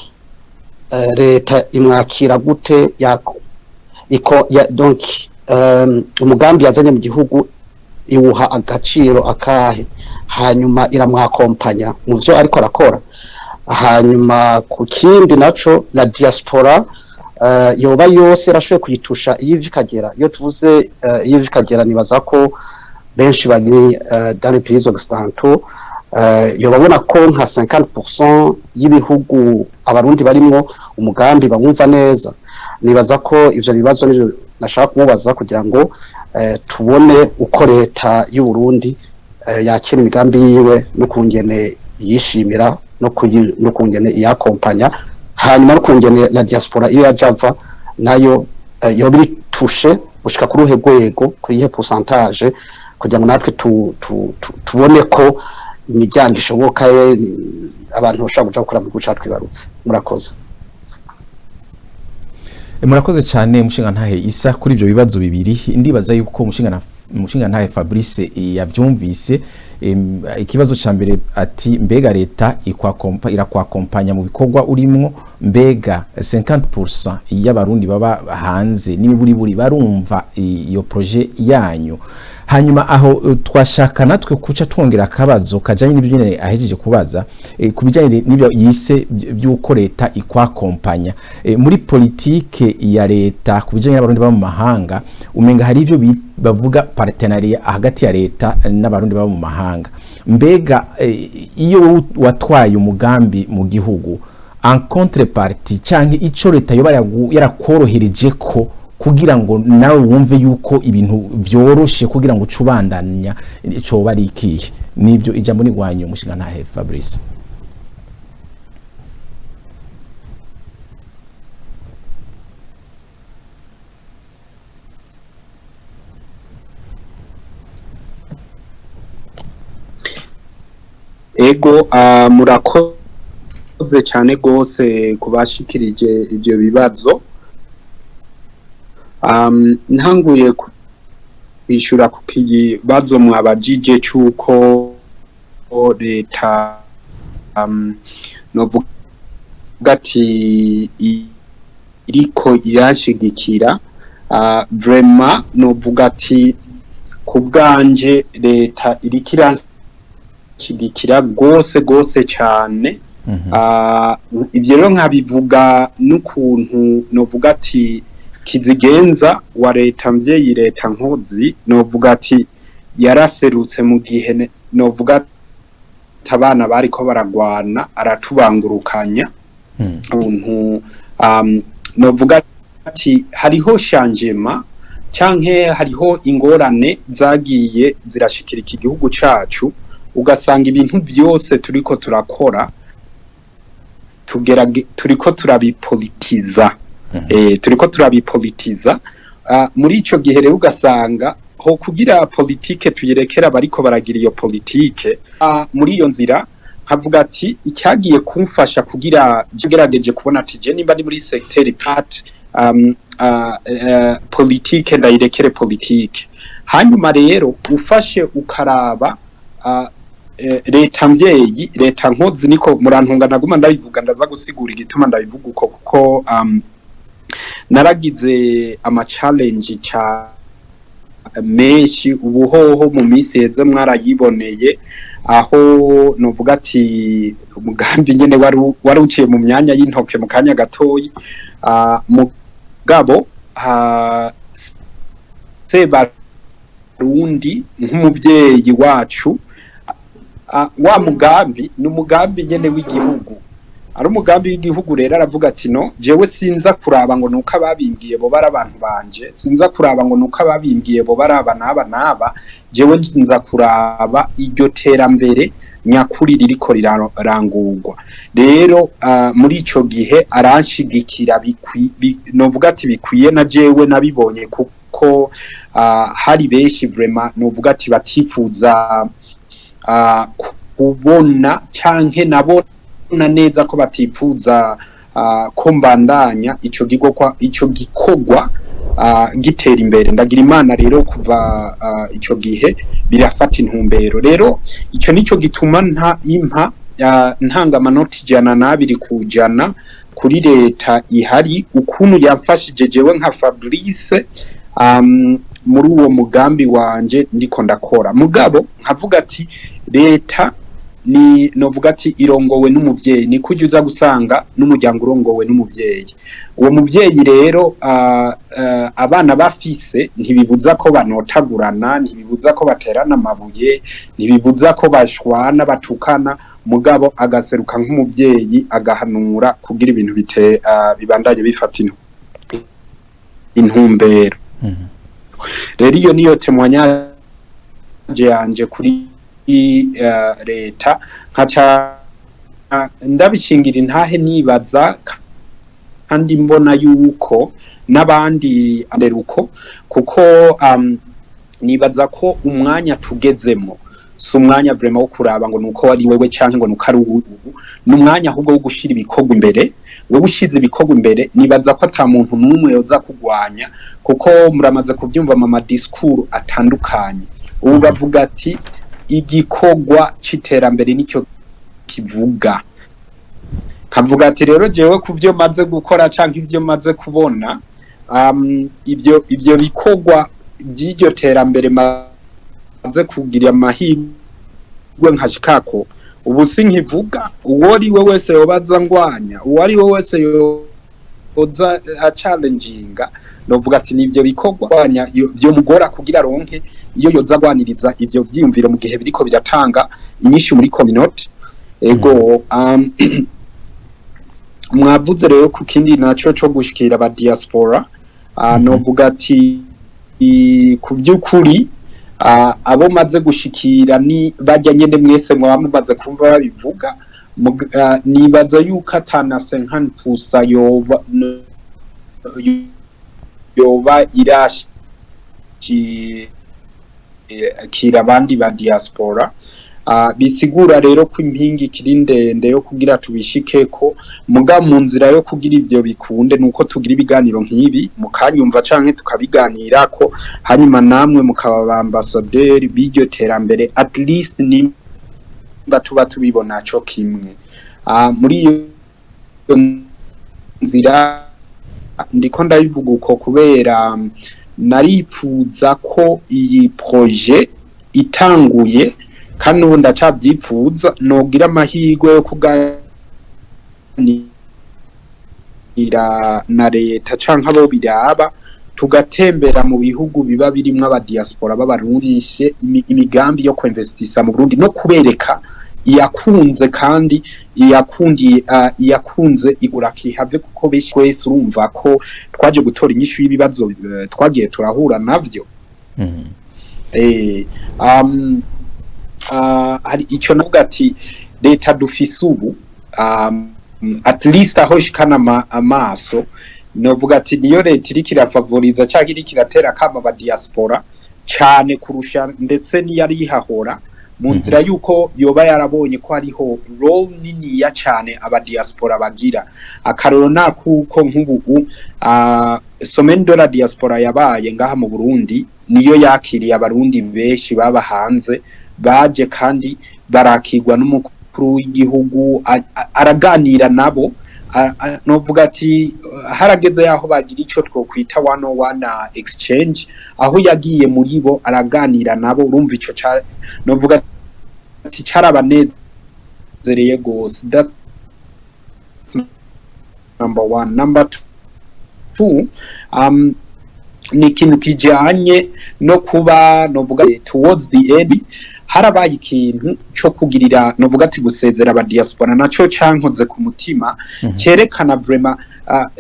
leta imwakira gute, yako iko ya, donc umugambi yazanye mu gihugu iwuha agaciro akahe, hanyuma iramwakompanya mu vyo ariko arakora? Hanyuma ku kindi naco, la diaspora yoba yose yarashoboye kuyitusha iyo iva ikagera? Iyo tuvuze iyo iva ikagera, nibaza ko benshi bari dans les pays occidentaux, yobabona ko nka 50% y'ibihugu abarundi barimwo umugambi bamwumva neza. Nibaza ko ivyo bibazo nivyo nashaka kumubaza kugira ngo tubone uko leta y'u Burundi yakira imigambi yiwe, no kungene yishimira, no kungene iyakompanya, hanyuma no kungene la diaspora iyo yajava nayo yoba iri touchée gushika kuri uruhe rwego, kuri ihe pourcentage, kugira ngo natwe tubone ko imiryango ishoboka ye abantu bashobora kuja gukora mu gihugu cacu twibarutse. Murakoze. Murakoze cyane mushinga ntahe Isa kuri ibyo bibazo bibiri. Ndibaza yuko mushinga ntahe Fabrice yavyumvise. Ikibazo ca mbere ati: mbega leta irakwakompanya mu bikorwa urimwo? Mbega 50% y'abarundi baba hanze n'imiburiburi barumva iyo projet yanyu? Hanyuma aho twashaka natwe kuca twongera akabazo kajanye n'ibyo nyene ahejeje kubaza, ku bijanye n'ibyo yise by'uko leta ikwakompanya muri politike ya leta ku bijanye n'abarundi baba mu mahanga. Umenga hari ivyo bavuga partenariat hagati ya leta n'abarundi baba mu mahanga. Mbega iyo wowe watwaye umugambi mu gihugu, en contrepartie canke ico leta yoba yarakorohereje ko kugira ngo nawe wumve yuko ibintu vyoroshe kugira ngo uce ubandanya, coba ari ikihe? Nibyo, ijambo ni rwanyu, mushinga ntahe Fabrice. Ego, murakoze cyane rwose kubashikirije ibyo bibazo. Ntanguye kwishyura ku kibazo mwabajije cy'uko leta novuga ati iriko irashigikira, vraiment novuga ati ku bwanje leta iriko iranshigikira rwose rwose cyane. Ibyo rero nkabivuga n'ukuntu novuga ati kizigenza wa leta mvyeyi, leta nkozi, novuga ati yaraserutse mu gihe novuga ati abana bariko baragwana, aratubangurukanya ukuntu novuga ati hariho changement canke hariho ingorane zagiye zirashikira iki gihugu cacu, ugasanga ibintu byose turiko turakora turiko turabipolitiza. Turiko turabipolitiza. Muri ico gihe rero ugasanga ho kugira politike tuyirekera bariko baragira iyo politike. Muri iyo nzira nkavuga ati icyagiye kumfasha kugira ngerageje kubona ati je nimba ndi muri secteur part politike ndayirekere politike. Hanyuma rero ufashe ukaraba leta mvyeyi, leta nkozi, niko murantunga naguma ndabivuga, ndaza gusigura igituma ndabivuga uko, kuko naragize ama challenge ca menshi. Ubuhoho mu minsi heze mwarayiboneye aho novuga ati umugambi nyene wari uciye mu myanya y'intoke mu kanya gatoyi. Mugabo Sebarundi nk'umuvyeyi wacu, wa mugambi ni umugambi nyene w'igihugu, ari umugambi w'igihugu. Rero aravuga ati no jewe sinza kuraba ngo nuko ababimbwiye bo bari abantu banje, sinza kuraba ngo nuko ababimbwiye bo bari aba n'aba n'aba, jewe nza kuraba iryo terambere nyakuri ririko rirarangurwa. Rero muri ico gihe aranshigikira novuga ati bikwiye, na jewe nabibonye kuko hari benshi vraiment novuga ati batifuza kubona canke nabona neza ko batifuza ko mbandanya ico gikorwa. gitera imbere. Ndagira Imana rero kuva ico gihe birafata intumbero. Rero ico nico gituma nta impa ntanga amanota 102% kuri leta ihari, ukuntu yamfashije jewe nka Fabrice muri uwo mugambi wanje ndiko ndakora. Mugabo nkavuga ati leta ni, novuga ati, irongowe n'umuvyeyi, ni kujya uza gusanga n'umuryango urongowe n'umuvyeyi. Uwo muvyeyi rero abana bafise ntibibuza ko banotagurana, ntibibuza ko baterana amabuye, ntibibuza ko bashwana, batukana, mugabo agaseruka nk'umuvyeyi agahanura kugira ibintu bite bibandanye bifata intumbero. Rero iyo niyo témoignage yanje kuri leta. Nkaca ndabishingira intahe, nibaza kandi mbona yuko n'abandi aderuko, kuko nibaza ko umwanya tugezemo si umwanya vraiment wo kuraba ngo nuko wari wewe canke ngo nuko ari ubu. Ni umwanya ahubwo wo gushira ibikorwa imbere. Wewe ushize ibikorwa imbere, nibaza ko ata muntu n'umwe yoza kugwanya, kuko muramaze kuvyumva mu ma discours atandukanye. Ubu bavuga ati igikorwa c'iterambere nicyo kivuga. Nkavuga ati rero jewe ku byo maze gukora canke ivyo maze kubona, ivyo bikorwa by'iryo terambere maze kugira amahirwe nkashikako, ubu sinkivuga. Uwo ari we wese yobaza ngwanya, uwo ari we wese yoza achallenginga, novuga ati nivyo bikorwa vyo mugora kugira ronke iyo yoza agwaniriza ivyo vyiyumviro mu gihe biriko biratanga inyishu muri communauté. Ego, mwavuze rero ku kindi naco co gushikira aba diaspora, novuga ati ku by'ukuri abo maze gushikira ni bajya nyene mwese mwaba mumaze kumva babivuga. Nibaza yuko atana 50% yoba irashikira abandi ba diaspora. Bisigura rero ko impinga ikiri ndende yo kugira tubishikeko. Muga mu nzira yo kugira ivyo bikunde nuko tugira ibiganiro nk'ibi, mukanyumva canke tukabiganirako, hanyuma namwe mukaba ba ambassadeur b'iryo terambere, at least nimba tuba tubibona co kimwe. Muri iyo nzira ndiko ndabivuga uko kubera naripfuza ko iyi projet itanguye, kandi ubu ndacavyipfuza, nogira amahirwe yo kuganira na leta canke abo biraba, tugatembera mu bihugu biba birimwo abadiaspora b'Abarundi, imigambi yo kuinvestisa mu Burundi no kubereka iyakunze kandi iyakundiye, iyakunze igura kihave, kuko benshi twese urumva ko twaje gutora inyishu y'ibibazo twagiye turahura navyo. Hari ico navuga ati leta dufise ubu, at least aho ishikana amaso, novuga ati niyo leta iriko irafavoriza canke iriko iratera akamo aba diaspora cane kurusha ndetse n'iyari ihahora, mu nzira yuko yoba yarabonye ko hariho role niniya cane aba diaspora bagira. Akarorero nakuko nk'ubu Semaine de la Diaspora yabaye ngaha mu Burundi, niyo yakiriye Abarundi benshi baba hanze baje, kandi barakirwa n'umukuru w'igihugu, araganira nabo. Novuga ati harageze yaho bagira ico twokwita one on one exchange, aho yagiye muri bo araganira nabo. Urumva ico ca novuga ati carabanezereye gose. That's number one. Number two, ni ikintu kijanye no kuba, novuga, towards the end harabaye ikintu co kugirira, novuga ati gusezera aba diaspora, naco cankoze ku mutima, cyerekana vraiment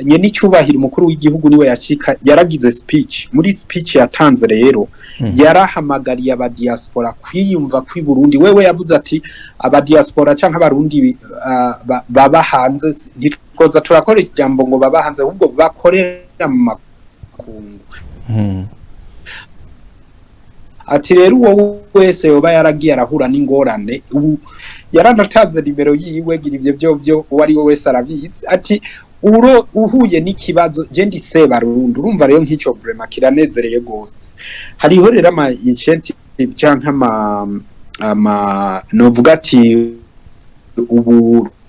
nyene icyubahiro umukuru w'igihugu. Niwe yashika yaragize speech. Muri speech yatanze rero yarahamagariye aba diaspora kwiyumva kwi Burundi. Wewe yavuze ati aba diaspora canke Abarundi baba hanze, ntitwoza turakora ijambo ngo baba hanze, ahubwo bakorera mu makungu. Ati rero uwo wese yoba yaragiye arahura n'ingorane, ubu yaranatanze nimero yiwe, gira ivyo byo byo uwo ari we wese arabizi, ati Uro uhuye n'ikibazo, je ndi Sebarundi. Urumva rero nk'icyo vraiment kiranezereye gose. Hariho rero ama incentive canke ama novuga ati uburusho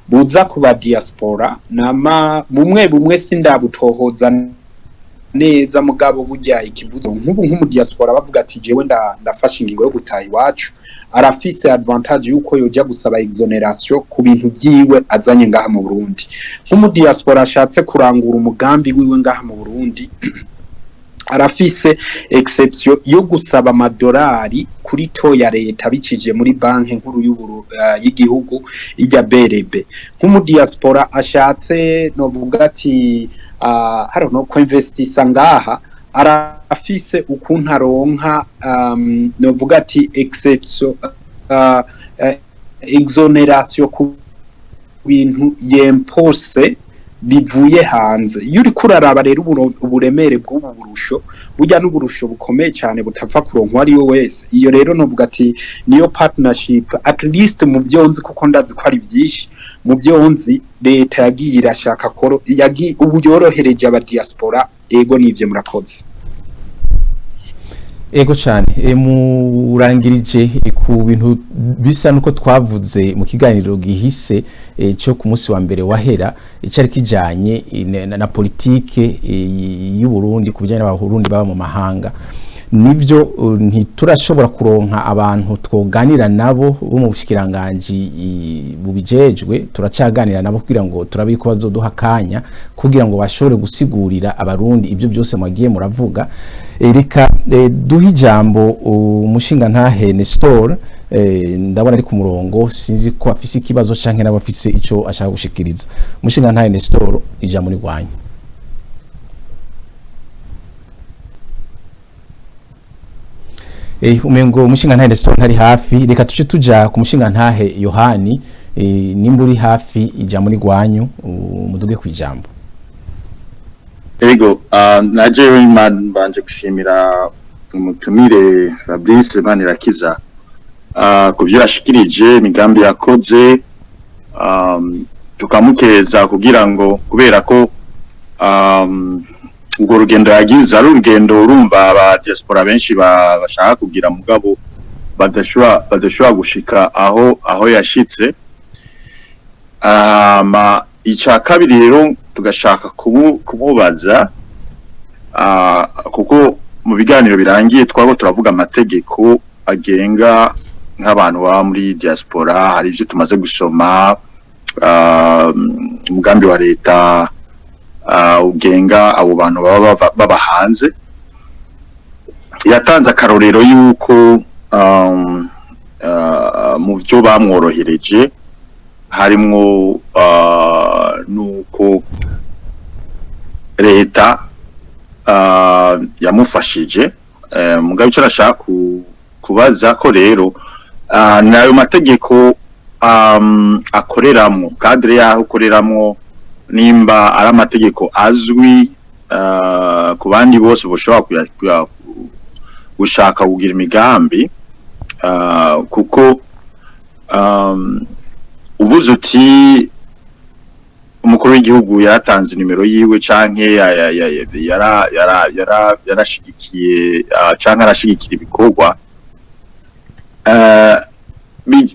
buza kuba diaspora, nama bumwe bumwe sindabutohoza neza, mugabo burya ikivuzo nk'ubu nk'umu diaspora bavuga ati jewe ndafashe ingingo yo gutaha iwacu, arafise avantage yuko yoja gusaba exonération ku bintu vyiwe azanye ngaha mu Burundi. Nk'umu diaspora ashatse kurangura umugambi wiwe ngaha mu Burundi, arafise exception yo gusaba amadolari kuri taux ya leta bicije muri Banki Nkuru y'igihugu ijya BRB. Nk'umu diaspora ashatse, novuga ati I don't know, ko investisa ngaha, arafise ukuntu aronka novuga ati exception, exonération ku bintu yempose bivuye hanze. Iyo uriko uraraba rero uburemere bw'ubu burusho, burya n'uburusho bukomeye cyane butapfa kuronka uwo ari we wese. Iyo rero novuga ati niyo partnership, at least mu byo nzi, kuko ndazi ko ari byinshi mu byo nzi leta yagiye irashaka koro yagiye ubu yorohereje aba diaspora. Ego, nivyo, murakoze. Ego cyane. Murangirije ku bintu bisa nuko twavuze mu kiganiro gihise cyo ku munsi wa mbere wahera, cyari kijanye na politike y'u Burundi ku bijyanye n'Abarundi baba mu mahanga. Nivyo, ntiturashobora kuronka abantu twoganira nabo bo mu bushikiranganji bubijejwe. Turacaganira nabo kugira ngo turabe ko bazoduha akanya kugira ngo bashobore gusigurira Abarundi ibyo byose mwagiye muravuga. Reka duhe ijambo umushinga ntahe Nestor. Ndabona ari ku murongo, sinzi ko afise ikibazo canke nawe afise ico ashaka gushikiriza. Umushinga ntahe Nestor, ijambo ni rwanyu. Umengo umushinga ntahe Nestor ntari hafi. Reka tuce tuja ku mushinga ntahe Yohani. Nimba uri hafi, ijambo ni rwanyu, muduge ku ijambo. Ego, naje mbanje gushimira umutumire Fabrice Manirakiza ku byo yashikirije, imigambi yakoze, tukamukeza kugira ngo kubera ko urwo rugendo yagize ari urugendo urumva aba diaspora benshi bashaka kugira, mugabo badashobora gushika aho yashitse. Ica kabiri rero tugashaka kumubaza, kuko mu biganiro birangiye twabo turavuga amategeko agenga nk'abantu baba muri diaspora. Hari ibyo tumaze gusoma, umugambi wa leta ugenga abo bantu baba baba hanze. Yatanze akarorero yuko mu byo bamworohereje harimwo nuko leta yamufashije. Mugabo icyo nashaka kubaza ko rero nayo mategeko akoreramwo, cadre yaho ukoreramwo, nimba ari amategeko azwi ku bandi bose boshobora gushaka kugira imigambi, kuko uvuze uti umukuru w'igihugu yaratanze nimero yiwe canke yarashigikiye canke arashigikira ibikorwa,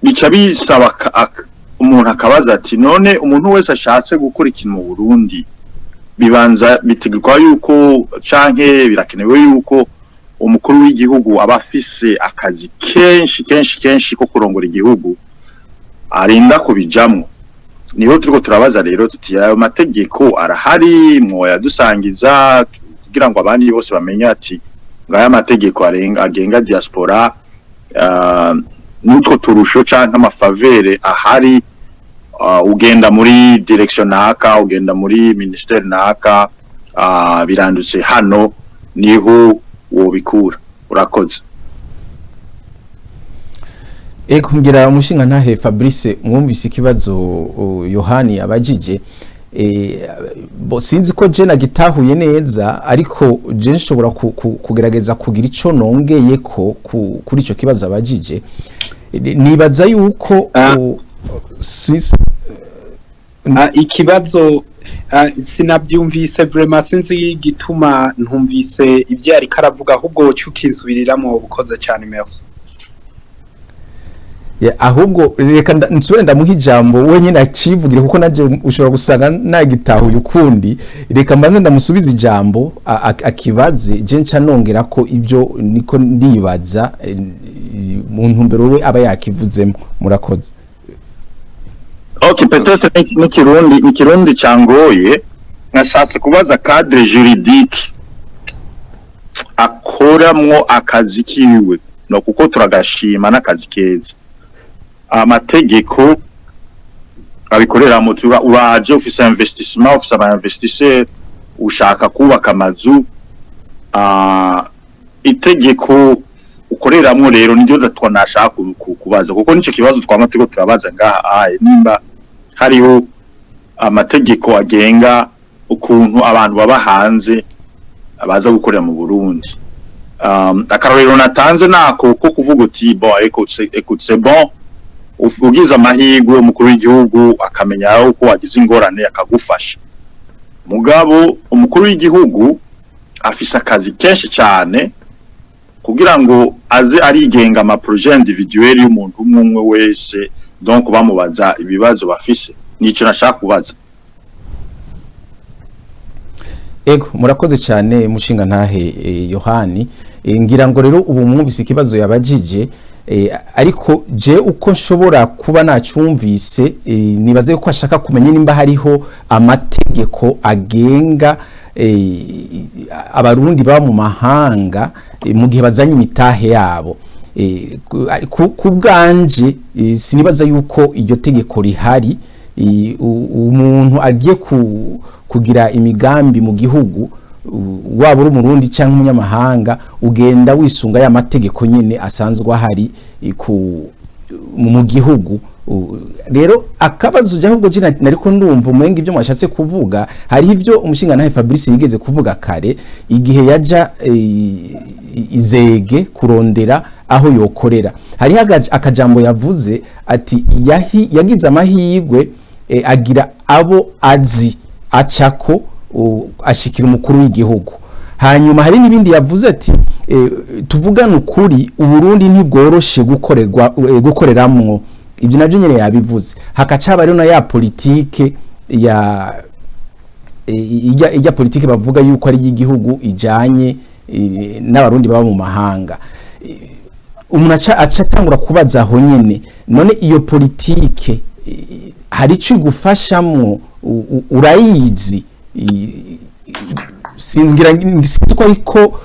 bica bisaba umuntu akabaza ati none umuntu wese ashatse gukora ikintu mu Burundi, bibanza bitegekwa yuko canke birakenewe yuko umukuru w'igihugu aba afise akazi kenshi kenshi kenshi ko kurongora igihugu arinda kubijamwo? Niho turiko turabaza rero tuti ayo mategeko arahari, mwoyadusangiza kugira ngo abandi bose bamenye ati ngaya mategeko arenga agenga diaspora, n'utwo turusho canke ama faveurs ahari, ugenda muri direction naka, ugenda muri ministère naka, birandutse hano niho wobikura. Urakoze. Ego, ngira umushinga ntahe Fabrice mwumvise ikibazo Yohani abajije. Bo sinzi ko je nagitahuye neza, ariko je nshobora kugerageza kugira ico nongeye ko kuri ico kibazo abajije. Nibaza yuko Ikibazo sinabyumvise vraiment, sinzi igituma ntumvise ibyo yariko aravuga, ahubwo woca ukinsubiriramo ukoze cyane, merci. Ya, ahubwo reka nsubire ndamuha ijambo wenyine acivugire, kuko naje ushobora gusanga nagitahuye ukundi. Reka mbanze ndamusubize ijambo akibaze, je nca nongera ko ibyo niko ndibaza mu ntumbero we aba yakivuzemo. Murakoze. Ok, peut-être n'ikirundi cangoye. Nashatse kubaza cadre juridique akoramwo akazi kiwe, no kuko turagashima n'akazi keza, amategeko abikoreramo. Tura uraje ufise investissement, ufise aba investisseur, ushaka kubaka amazu, itegeko ukoreramwo rero niryo twanashaka kubaza, kuko nico kibazo twama turiko turabaza ngaha aye, nimba hariho amategeko agenga ukuntu abantu baba hanze baza gukorera mu Burundi. Akarorero natanze nako ko kuvuga uti: "Bon, écoute, écoute, c'est bon." Ugize amahirwe umukuru w'igihugu akamenya uko wagize ingorane akagufasha, mugabo umukuru w'igihugu afise akazi kenshi cyane kugira ngo aze arigenga ama projet individuel y'umuntu umwe umwe wese, donc bamubaza ibibazo bafise. Nico nashaka kubaza. Ego, murakoze cyane mushinga ntahe Yohani. Ngira ngo rero ubu mwumvise ikibazo yabajije, ariko je uko nshobora kuba nacyumvise, nibaze ko ashaka kumenya nimba hariho amategeko agenga abarundi baba mu mahanga mu gihe bazanye imitahe yabo. Ku bwanje sinibaza yuko iryo tegeko rihari. Umuntu agiye kugira imigambi mu gihugu, waba uri umurundi cyangwa umunyamahanga, ugenda wisunga ya mategeko nyine asanzwe ahari mu gihugu. Rero akabazo ujya ahubwo je nariko ndumva umenga ibyo mwashatse kuvuga, hari ibyo umushingantahe Fabrice yigeze kuvuga kare igihe yaja izege kurondera aho yokorera. Hariho akajambo yavuze ati yagize amahirwe agira abo azi acako ashikira umukuru w'igihugu. Hanyuma hari n'ibindi yavuze ati tuvugane ukuri, Uburundi ntibworoshe gukorerwa, gukoreramwo. Ibyo nabyo nyine yabivuze. Hakacaba rero na ya politike ya ijya politike bavuga yuko ari iy'igihugu ijanye n'abarundi baba mu mahanga. Umuntu aca atangura kubaza aho nyene: none iyo politike hari icyo igufashamwo? Urayizi? Sinzgira, sinzi ko ariko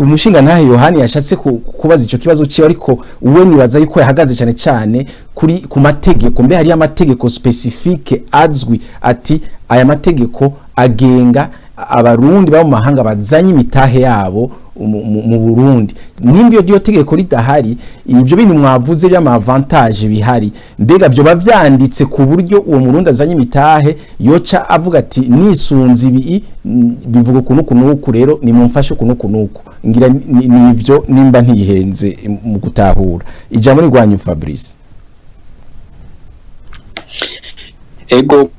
umushinga ntahe Yohani yashatse kubaza ico kibazo ciwe, ariko uwe nibaza yuko yahagaze cyane cyane kuri ku mategeko. Mbe hariyo amategeko spécifique azwi ati aya mategeko agenga abarundi baba mu mahanga bazanye imitahe yabo mu Burundi? Nimba iyo tegeko ridahari, ibyo bintu mwavuze by'ama avantage bihari, mbega byo vyanditse ku buryo uwo murundi azanye imitahe yoca avuga ati nisunze ibi bivuga uku n'uku n'uku, rero nimumfashe uku n'uku n'uku? Ngira nivyo nimba ntiyihenze mu gutahura. Ijambo ni rwanyu, Fabrice. Ego,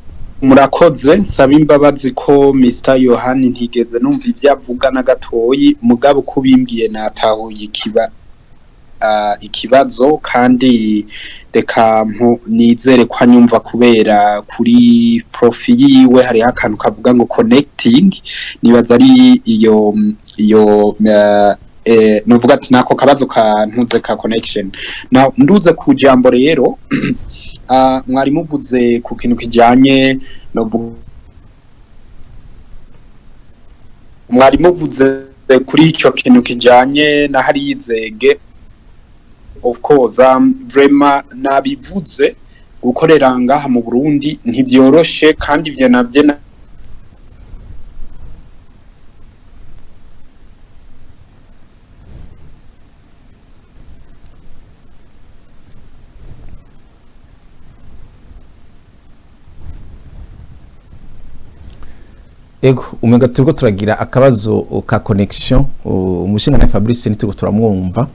murakoze. Nsaba imbabazi ko Mr Yohani ntigeze numva ibyo avuga na gatoyi, mugabo ko bimbwiye natahuye ikibazo, kandi reka nizere ko anyumva, kubera kuri profil yiwe hariho akantu kavuga ngo connecting. Nibaza ari iyo nuvuga ati nako kabazo kantuze ka connection. Na nduze ku jambo rero, mwari muvuze ku kintu kijanye no mwari muvuze kuri ico kintu kijanye na hariyizege. Of course, vraiment nabivuze, gukorera ngaha mu Burundi ntivyoroshe, kandi ibyo navyo Ego, umenga turiko turagira akabazo ka connection. Umushinga na Fabrice nituko turamwumva.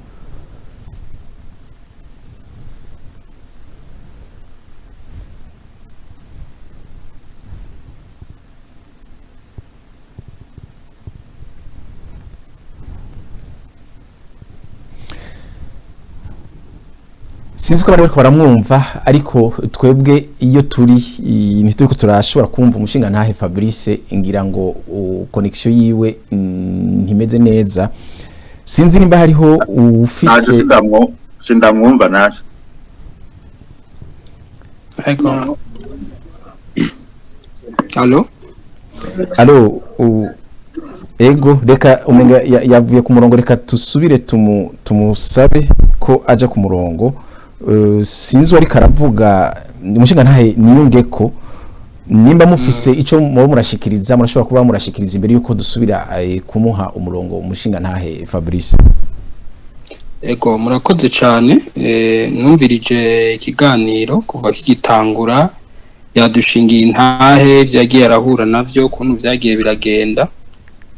Sinzi ko bari bariko baramwumva, ariko twebwe iyo turi ntituriko turashobora kumva umushinga ntahe Fabrice. Ngira ngo connexion yiwe ntimeze neza. Sinzi nimba hariho Naje. Ufise Sindamwumva naje. Ego. Allo? Allo, ego, reka umenga yavuye ku murongo. Reka tusubire tumusabe ko aja ku murongo. Sinzi uwariko aravuga. Umushinga ntahe niyunge ko nimba mufise ico muba murashikiriza, murashobora kuba murashikiriza imbere yuko dusubira kumuha umurongo umushinga ntahe Fabrice. Ego, murakoze cyane. Numvirije ikiganiro kuva kigitangura, yadushingiye intahe vyagiye arahura navyo, ukuntu vyagiye biragenda.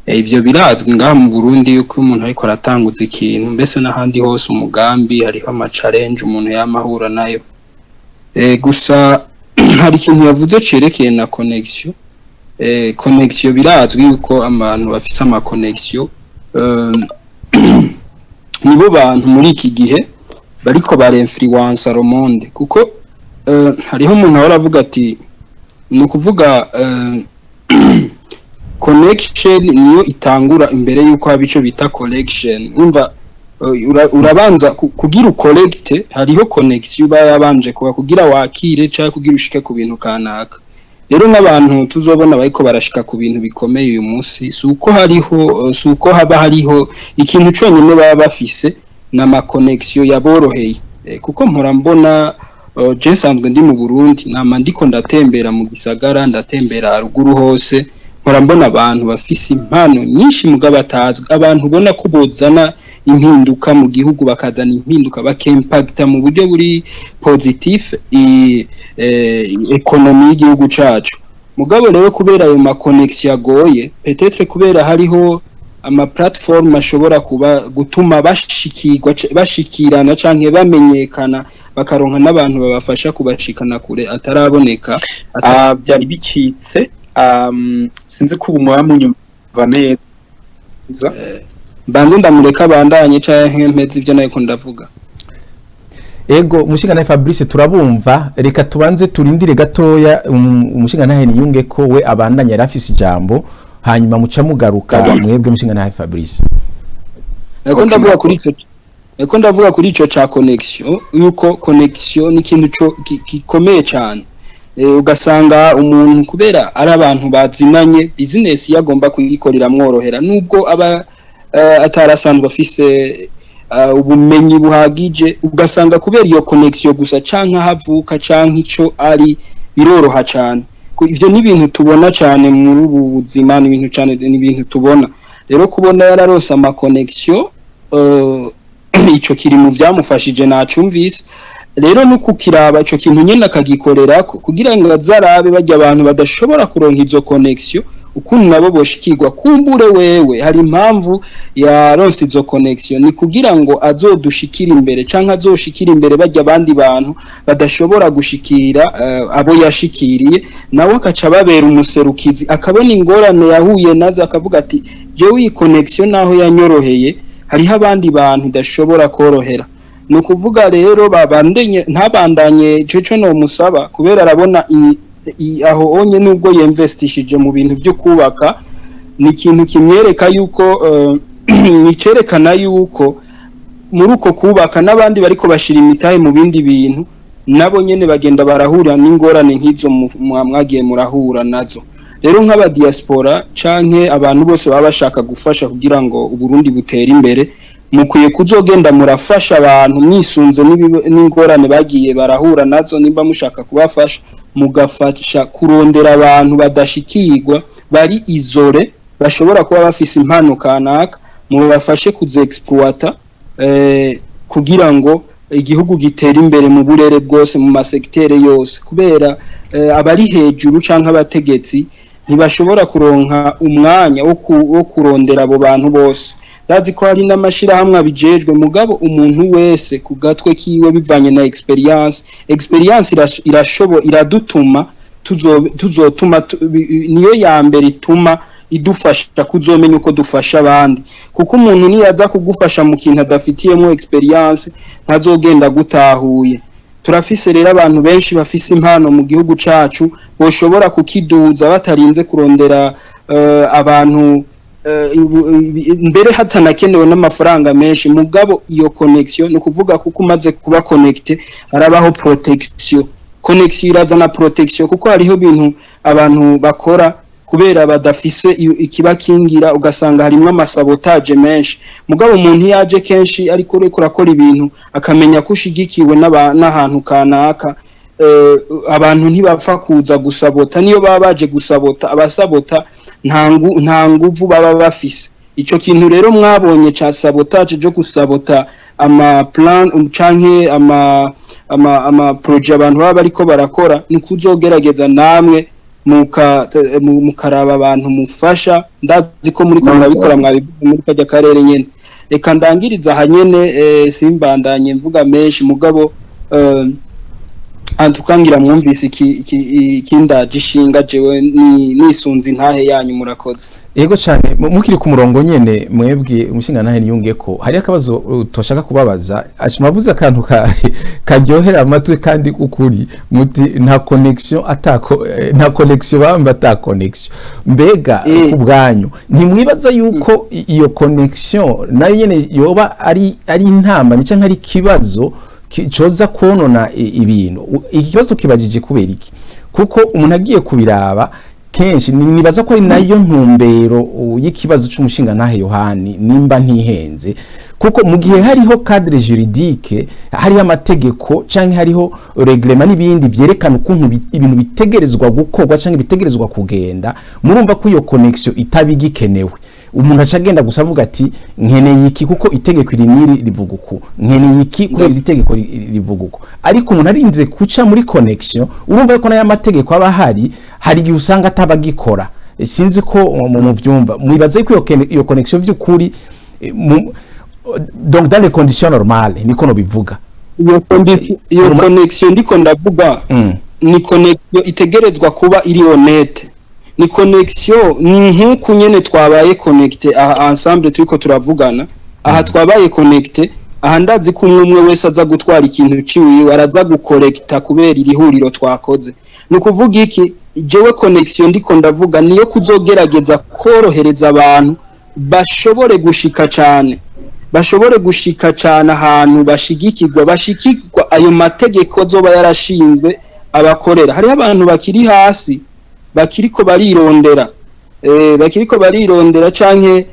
Ivyo birazwi ngaha mu Burundi yuko umuntu ariko aratanguza ikintu, mbese n'ahandi hose, umugambi, hariho ama challenge umuntu yama ahura nayo. Gusa hari ikintu yavuze cerekeye na connexion. Connexion, birazwi yuko abantu bafise ama connexion nibo bantu muri iki gihe bariko bar'influença le monde, kuko hariho umuntu ahora avuga ati, ni ukuvuga connection niyo itangura imbere yuko haba ico bita collection. Umva, urabanza kugira ucollecte, hariho connection uba yabanje kuba kugira wakire cyangwa kugira ushike ku bintu kanaka. Rero nk'abantu tuzobona bariko barashika ku bintu bikomeye uyu munsi, si uko hariho, si uko haba hariho ikintu conyine baba bafise, n'ama connexion yaboroheye. Kuko mpora mbona, je nsanzwe ndi mu Burundi, nama ndiko ndatembera mu gisagara, ndatembera haruguru hose, mpora mbona abantu bafise impano nyinshi mugabo batazwi, abantu ubona ko bozana impinduka mu gihugu, bakazana impinduka, bak'impacta mu buryo buri positif économie y'igihugu cacu. Mugabo rero kubera ayo ma connexion agoye, peut-être kubera hariho ama platform ashobora kuba gutuma bashikirwa, bashikirana canke bamenyekana, bakaronka n'abantu babafasha kubashikana kure ataraboneka. Ah, byari bicitse. Sinzi ko ubu muba munyumva neza. Mbanze ndamureka abandanye canke mpeze ivyo nariko ndavuga? Ego, umushinga Fabrice, turabumva. Reka tubanze turindire gatoya umushinga ntahe niyunge ko we abandanya, yari afise ijambo, hanyuma muca mugaruka mwebwe, mushinga ntahe Fabrice. Nariko ndavuga kuri ico ca connexion, yuko connexion ni ikintu co gikomeye cane. Ugasanga umuntu kubera ari abantu bazinanye, business yagomba kuyikorera mworohera, nubwo aba atarasanzwe afise ubumenyi buhagije, ugasanga kubera iyo connexion gusa, canke ahavuka canke ico ari, biroroha cane. Ivyo ni ibintu tubona cane muri ubu buzima, ni ibintu cane, ni ibintu tubona. Rero kubona yararose ama connexion, ico kiri mu vyamufashije, nacumvise. Rero no kukiraba ico kintu nyene akagikorerako kugira ngo azarabe barya abantu badashobora kuronka izo connexion ukuntu nabo boshikirwa. Kumbure wewe hari impamvu yaronse izo connexion, ni kugira ngo azodushikire imbere canke azoshikire imbere barya abandi bantu badashobora gushikira abo yashikiriye, nawe akaca babera umuserukizi, akabona ingorane yahuye nazo, akavuga ati: "Jewe iyi connexion naho yanyoroheye, hariho abandi bantu idashobora korohera." Ni ukuvuga rero babandenye, ntabandanye ico no musaba, kubera arabona aho onye nubwo yinvestishije mu bintu byo kubaka, ni ikintu kimwereka yuko nicerekana yuko muri uko kubaka n'abandi bariko bashira imitahe mu bindi bintu, nabo nyene bagenda barahura n'ingorane nk'izo mwagiye murahura nazo. Rero nk'aba diaspora canke abantu bose baba bashaka gufasha kugira ngo Uburundi butere imbere, mukwiye kuzogenda murafasha abantu mwisunze n'ingorane bagiye barahura nazo. Nimba mushaka kubafasha, mugafasha kurondera abantu badashikirwa, bari isolés, bashobora kuba bafise impano kanaka, mubafashe kuz'exploita kugira ngo igihugu gitere imbere mu burere bwose, mu ma secteurs yose, kubera abari hejuru canke abategetsi ntibashobora kuronka umwanya wo kurondera abo bantu bose. Ndazi ko hari n'amashirahamwe abijejwe, mugabo umuntu wese ku gatwe kiwe, bivanye na experience, experience iradutuma tuzotuma niyo ya mbere ituma. Idufasha kuzomenya uko dufasha abandi, kuko umuntu niyaza kugufasha mu kintu adafitiyemo expérience, ntazogenda gutahuye. Turafise rero abantu benshi bafise impano mu gihugu cacu, boshobora kukiduza batarinze kurondera abantu, mbere hatanakenewe n'amafaranga menshi. Mugabo iyo connexion, ni ukuvuga kuko umaze kuba connecté harabaho protection. Connexion irazana protection, kuko hariho ibintu abantu bakora kubera badafise ikibakingira, ugasanga harimwo ama sabotage menshi. Mugabo umuntu iyo aje kenshi ariko uriko urakora ibintu, akamenya ko ushigikiwe n'ahantu kanaka, abantu ntibapfa kuza gusabota. Niyo baba baje gusabota, abasabota nta nguvu baba bafise. Ico kintu rero mwabonye ca sabotage, jo gusabota ama plan canke ama projet abantu baba bariko barakora, ni kuzogerageza namwe mukaraba abantu mufasha. Ndazi ko muri ko murabikora, mwabivuga muri kajya karere nyene. Reka ndangiriza aha nyene, simbandanye mvuga menshi. Mugabo antukangira mwumvise ikindaje ishinga jewe ni nisunze intahe yanyu. Murakoze. Yego cyane. Mukiri ku murongo nyene, mwebwe umushinga ntahe niyunge ko hari akabazo toshaka kubabaza. Ashima avuze akantu karyohera amatwi kandi ukuri, muti nta connexion atako nta connexion bamba ata connexion. Mbega ku bwanyu ntimwibaza yuko iyo connexion nayo nyene yoba ari intamba canke ari ikibazo coza konona ibintu? Iki kibazo tukibajije kubera iki? Kuko umuntu agiye kubiraba kenshi nibaza ko ari nayo ntumbero y'ikibazo c'umushinga ntahe Yohani, nimba ntihenze, kuko mu gihe hariho cadre juridique, hariho amategeko canke hariho règlement n'ibindi vyerekana ukuntu ibintu bitegerezwa gukorwa canke bitegerezwa kugenda, murumva ko iyo connexion itaba igikenewe. Umuntu aca agenda gusa avuga ati: "Nkeneye iki kuko itegeko iri n'iri rivuga uku, nkeneye iki kubera iri tegeko rivuga uku." Ariko umuntu arinze kuca muri connexion, urumva ko n'aya mategeko aba ahari, hari igihe usanga ataba agikora. Sinzi ko mu vyumva. Mwibaze ko iyo connexion vy'ukuri, donc dans les conditions normales, niko no bivuga. Iyo connexion ndiko ndavuga ni connexion itegerezwa kuba iri honnête. Ni connexion, ni nk'uku nyene twabaye connecté aha ensemble turiko turavugana aha. Twabaye connecté aha, ndazi ko umwe umwe wese aza gutwara ikintu ciwiwe, araza gukorekta kubera iri huriro twakoze. Ni ukuvuga iki? Jewe connexion ndiko ndavuga niyo kuzogerageza korohereza abantu bashobore gushika cane, bashobore gushika cane ahantu bashigikirwa ayo mategeko azoba yarashinzwe abakorera. Hariho abantu bakiri hasi, bakiriko barirondera, bakiriko barirondera canke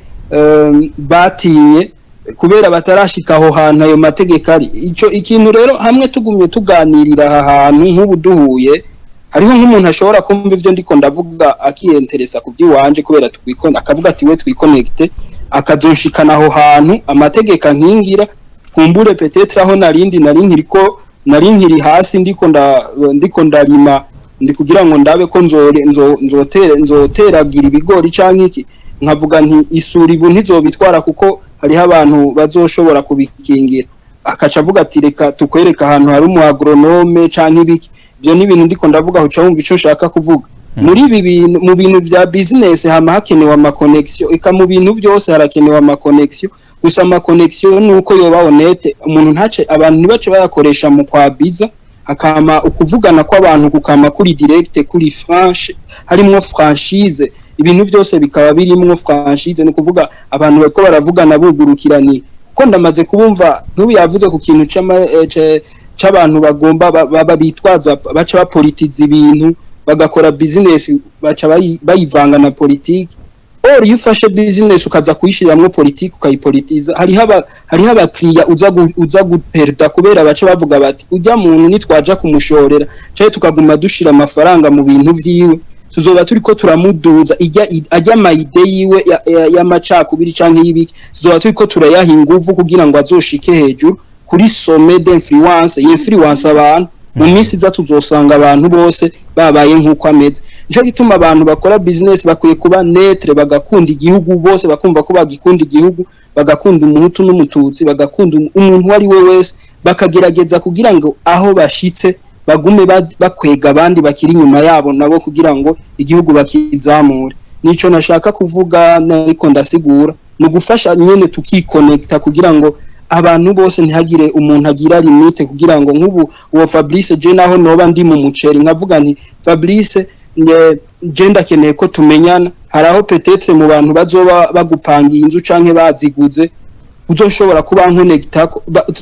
batinye kubera batarashika aho hantu ayo mategeko ari. Ico ikintu rero, hamwe tugumye tuganirira aha hantu nk'ubu duhuye, hariho nk'umuntu ashobora kumva ivyo ndiko ndavuga, akiyenteresa ku vy'iwanje kubera twikona, akavuga ati: "We twikonekte," akazonshikana aho hantu amategeko ankingira. Kumbure peut-être aho narindi nari nkiriko, nari nkiri hasi, ndiko ndarima, ndi kugira ngo ndabe ko nzoteragira ibigori canke iki, nkavuga nti: "Isuri ibu ntizobitwara kuko hariho abantu bazoshobora kubikingira." Akaca avuga ati: "Reka tukwereka ahantu hari umu agronome canke ibiki." Ivyo ni ibintu ndiko ndavuga, uca wumva ico nshaka kuvuga. Muri ibi bintu, mu bintu vya business, hama hakenewe ama connexion, eka mu bintu byose harakenewe ama connexion. Gusa ama connexion nuko yoba honnête, umuntu ntace, abantu ntibace bayakoresha mu kwabiza. Hakama ukuvugana kw'abantu kukama kuri direct, kuri franche, harimwo franchise, ibintu byose bikaba birimwo franchise. Ni ukuvuga abantu bariko baravugana bugurukirani, ko ndamaze kubumva nk'ubu yavuze ku kintu c'abantu bagomba bitwaza, baca bapolitiza ibintu, bagakora business baca bayivanga na politiki. Or iyo ufashe business ukaza kuyishiramwo politiki, ukayipolitiza, hariho abakiriya uza guperda, kubera baca bavuga bati: "Ujya muntu nitwaja kumushorera canke tukaguma dushira amafaranga mu bintu vyiwe, tuzoba turiko turamuduza ijya ajya ama idées yiwe y'amacakubiri canke y'ibiki, tuzoba turiko turayaha inguvu kugira ngo azoshike hejuru kuri sommet d'influence, influence abantu. Mu minsi iza tuzosanga abantu bose babaye nk'uko ameze." Nico gituma abantu bakora business bakwiye kuba neutre, bagakunda igihugu bose, bakumva ko bagikunda igihugu, bagakunda umuhutu n'umututsi, bagakunda umuntu uwo ari we wese, bakagerageza kugira ngo aho bashitse bagume bakwega abandi bakiri inyuma yabo nabo, kugira ngo igihugu bakizamure. Nico nashaka kuvuga, ariko ndasigura ni ugufasha nyene tukikonekta kugira ngo abantu bose, ntihagire umuntu agira limite, kugira ngo nk'ubu uwo Fabrice, je naho noba ndi mu muceri, nkavuga nti: "Fabrice, je ndakeneye ko tumenyana." Hari aho peut-être mu bantu bazoba bagupangiye inzu canke baziguze uzoshobora kuba nkonekta,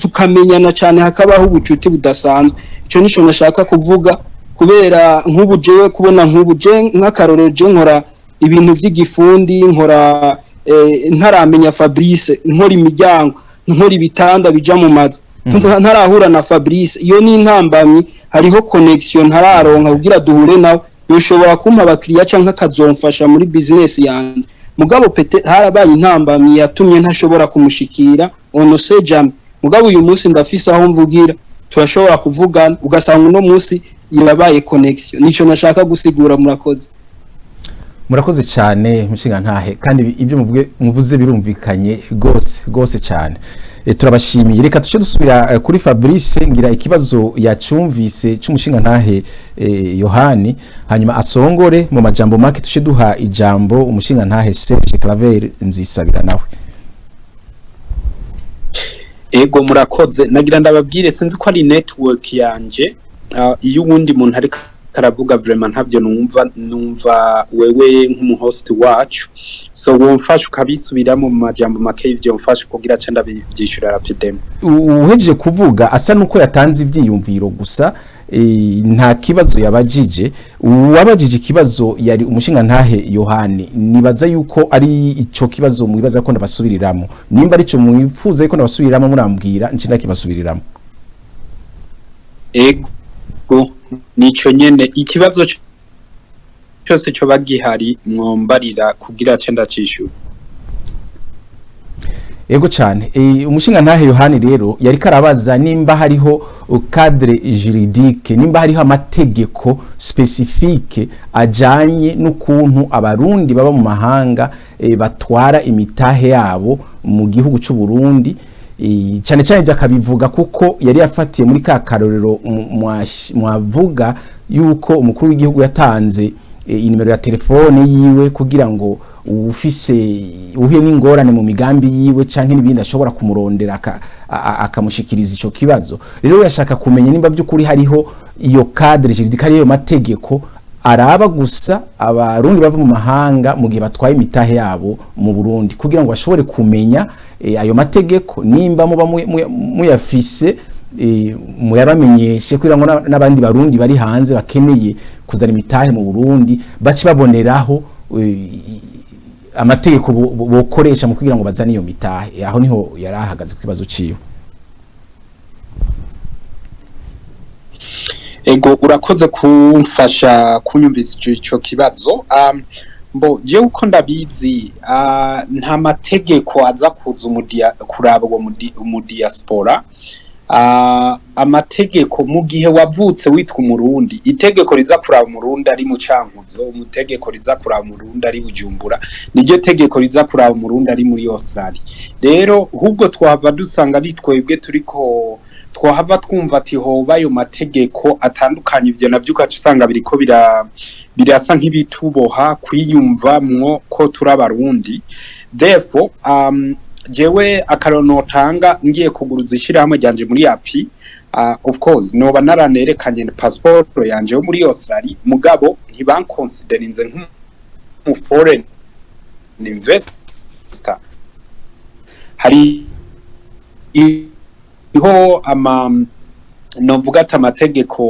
tukamenyana cyane, hakabaho ubucuti budasanzwe. Ico nico nashaka kuvuga, kubera nk'ubu jewe kubona nk'ubu je nk'akarorero, je nkora ibintu vy'igifundi, nkora ntaramenya Fabrice, nkora imiryango, nkora ibitanda bija mu mazu, ntarahura na Fabrice. Iyo ni intambamyi, hariho connection ntararonka kugira duhure nawe, yoshobora kumpa abakiriya canke akazomfasha muri business yanje. Mugabo peut-être harabaye intambamyi yatumye ntashobora kumushikira, on ne sait jamais. Mugabo uyu munsi ndafise aho mvugira, turashobora kuvugana, ugasanga uno munsi irabaye connection. Nico nashaka gusigura, murakoze. Murakoze cyane, mushinga ntahe, kandi ibyo muvuze birumvikanye gose gose cyane. Turabashimiye. Reka tuce dusubira kuri Fabrice, ngira ikibazo yacumvise c'umushinga ntahe Yohani, hanyuma asongore mu majambo make, tuce duha ijambo umushinga ntahe Serge Claver Nzisabira nawe. Ego, murakoze. Nagira ndababwire, sinzi ko ari network yanje, iyo uwundi muntu ariko aravuga, vraiment ntabyo numva. Numva wewe nk'umuhost wacu, so womfasha ukabisubiramo mu majambo make ivyo mfasha kugira ca ndabivyishura rapidement. Uhejeje kuvuga asa nuko yatanze ivyiyumviro gusa, nta kibazo yabajije. Uwabajije ikibazo yari umushinga ntahe Yohani. Nibaza yuko ari ico kibazo mwibaza ko ndabasubiriramo. Nimba ari ico mwifuza yuko ndabasubiriramo, murambwira nci ndakibasubiriramo. Ego, nico nyene. Ikibazo cyose cyo bagihari mwombarira kugira ca ndacishura. Ego cyane. Umushinga ntahe Yohani rero yari karabaza nimba hariho cadre juridique, nimba hariho amategeko spécifique ajanye n'ukuntu abarundi baba mu mahanga batwara imitahe yabo mu gihugu cy'u Burundi. Cyane cyane ibyo akabivuga kuko yari yafatiye muri ka karorero mwavuga yuko umukuru w'igihugu yatanze inimero ya telefone yiwe kugira ngo ufise uhuye n'ingorane mu migambi yiwe canke n'ibindi ashobora kumurondera akamushikiriza ico kibazo. Rero yashaka kumenya nimba by'ukuri hariho iyo cadre juridique, hariyo mategeko araba gusa abarundi bava mu mahanga mu gihe batwaye imitahe yabo mu Burundi, kugira ngo bashobore kumenya ayo mategeko. Nimba muba muyafise, muyabamenyeshe kugira ngo n'abandi barundi bari hanze bakeneye kuzana imitahe mu Burundi bace baboneraho amategeko bokoresha mu kugira ngo bazane iyo mitahe. Aho niho yari ahagaze ku kibazo ciwe. Ego, urakoze kumfasha kunyumvisa ico kibazo. Mbo jewe uko ndabizi, nta mategeko aza kuza kuraba uwo umudiaspora. Amategeko mu gihe wavutse witwa umurundi, itegeko riza kuraba umurundi ari mu Cankuzo, umutegeko riza kuraba umurundi ari Bujumbura, niryo tegeko riza kuraba umurundi ari muri Australia. Rero ahubwo twahava dusanga ari twebwe turiko twahava twumva ati hoba ayo mategeko atandukanye, ivyo navyo ugaca usanga biriko birasa nk'ibituboha kwiyumvamwo ko turi abarundi. Therefore, jewe akarorero notanga, ngiye kuguruza ishirahamwe ryanje muri API, of course noba naranerekanye passport yanje yo muri Australia, mugabo ntibankonsiderinze nk'umu foreign investor. Hari iho ama novuga ati amategeko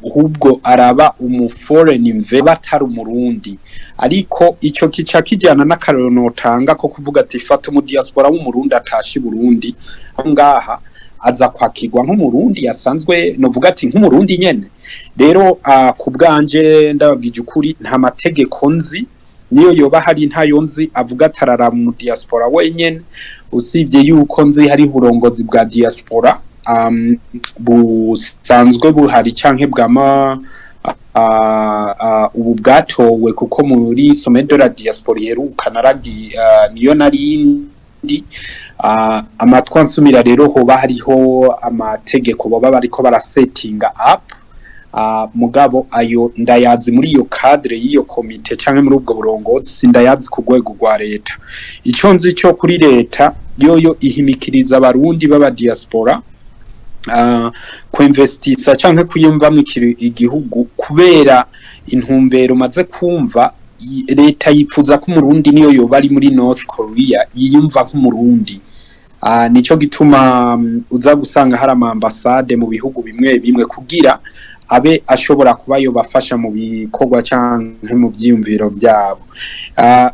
ahubwo araba umu foreign investor atari umurundi. Ariko ico kica kijana n'akarorero notanga ko kuvuga ati fata umu diaspora w'umurundi atashe i Burundi, aho ngaha aza kwakirwa nk'umurundi yasanzwe, novuga ati nk'umurundi nyene. Rero ku bwanje ndababwije ukuri, nta mategeko nzi, niyo yoba hari ntayo nzi avuga atarara mu diaspora wenyene, usibye yuko nzi hari uburongozi bwa diaspora busanzwe buhari canke bwama ubu bwatowe, kuko muri sommet de la diaspora iheruka naragi niyo narindi amatwa nsumira. Rero hoba hariho amategeko baba bariko barasetinga up. Mugabo ayo ndayazi muri iyo cadre y'iyo komite canke muri ubwo burongozi, sindayazi ku rwego rwa leta. Ico nzi cyo kuri leta yoyo ihimikiriza abarundi b'aba diaspora kuinvestisa canke kwiyumvamwo igihugu, kubera intumbero maze kumva leta yipfuza ko umurundi niyo yoba ari muri North Korea yiyumva nk'umurundi. Nico gituma uza gusanga hari ama ambassade mu bihugu bimwe bimwe kugira abe ashobora kuba yobafasha mu bikorwa canke mu vyiyumviro vyabo.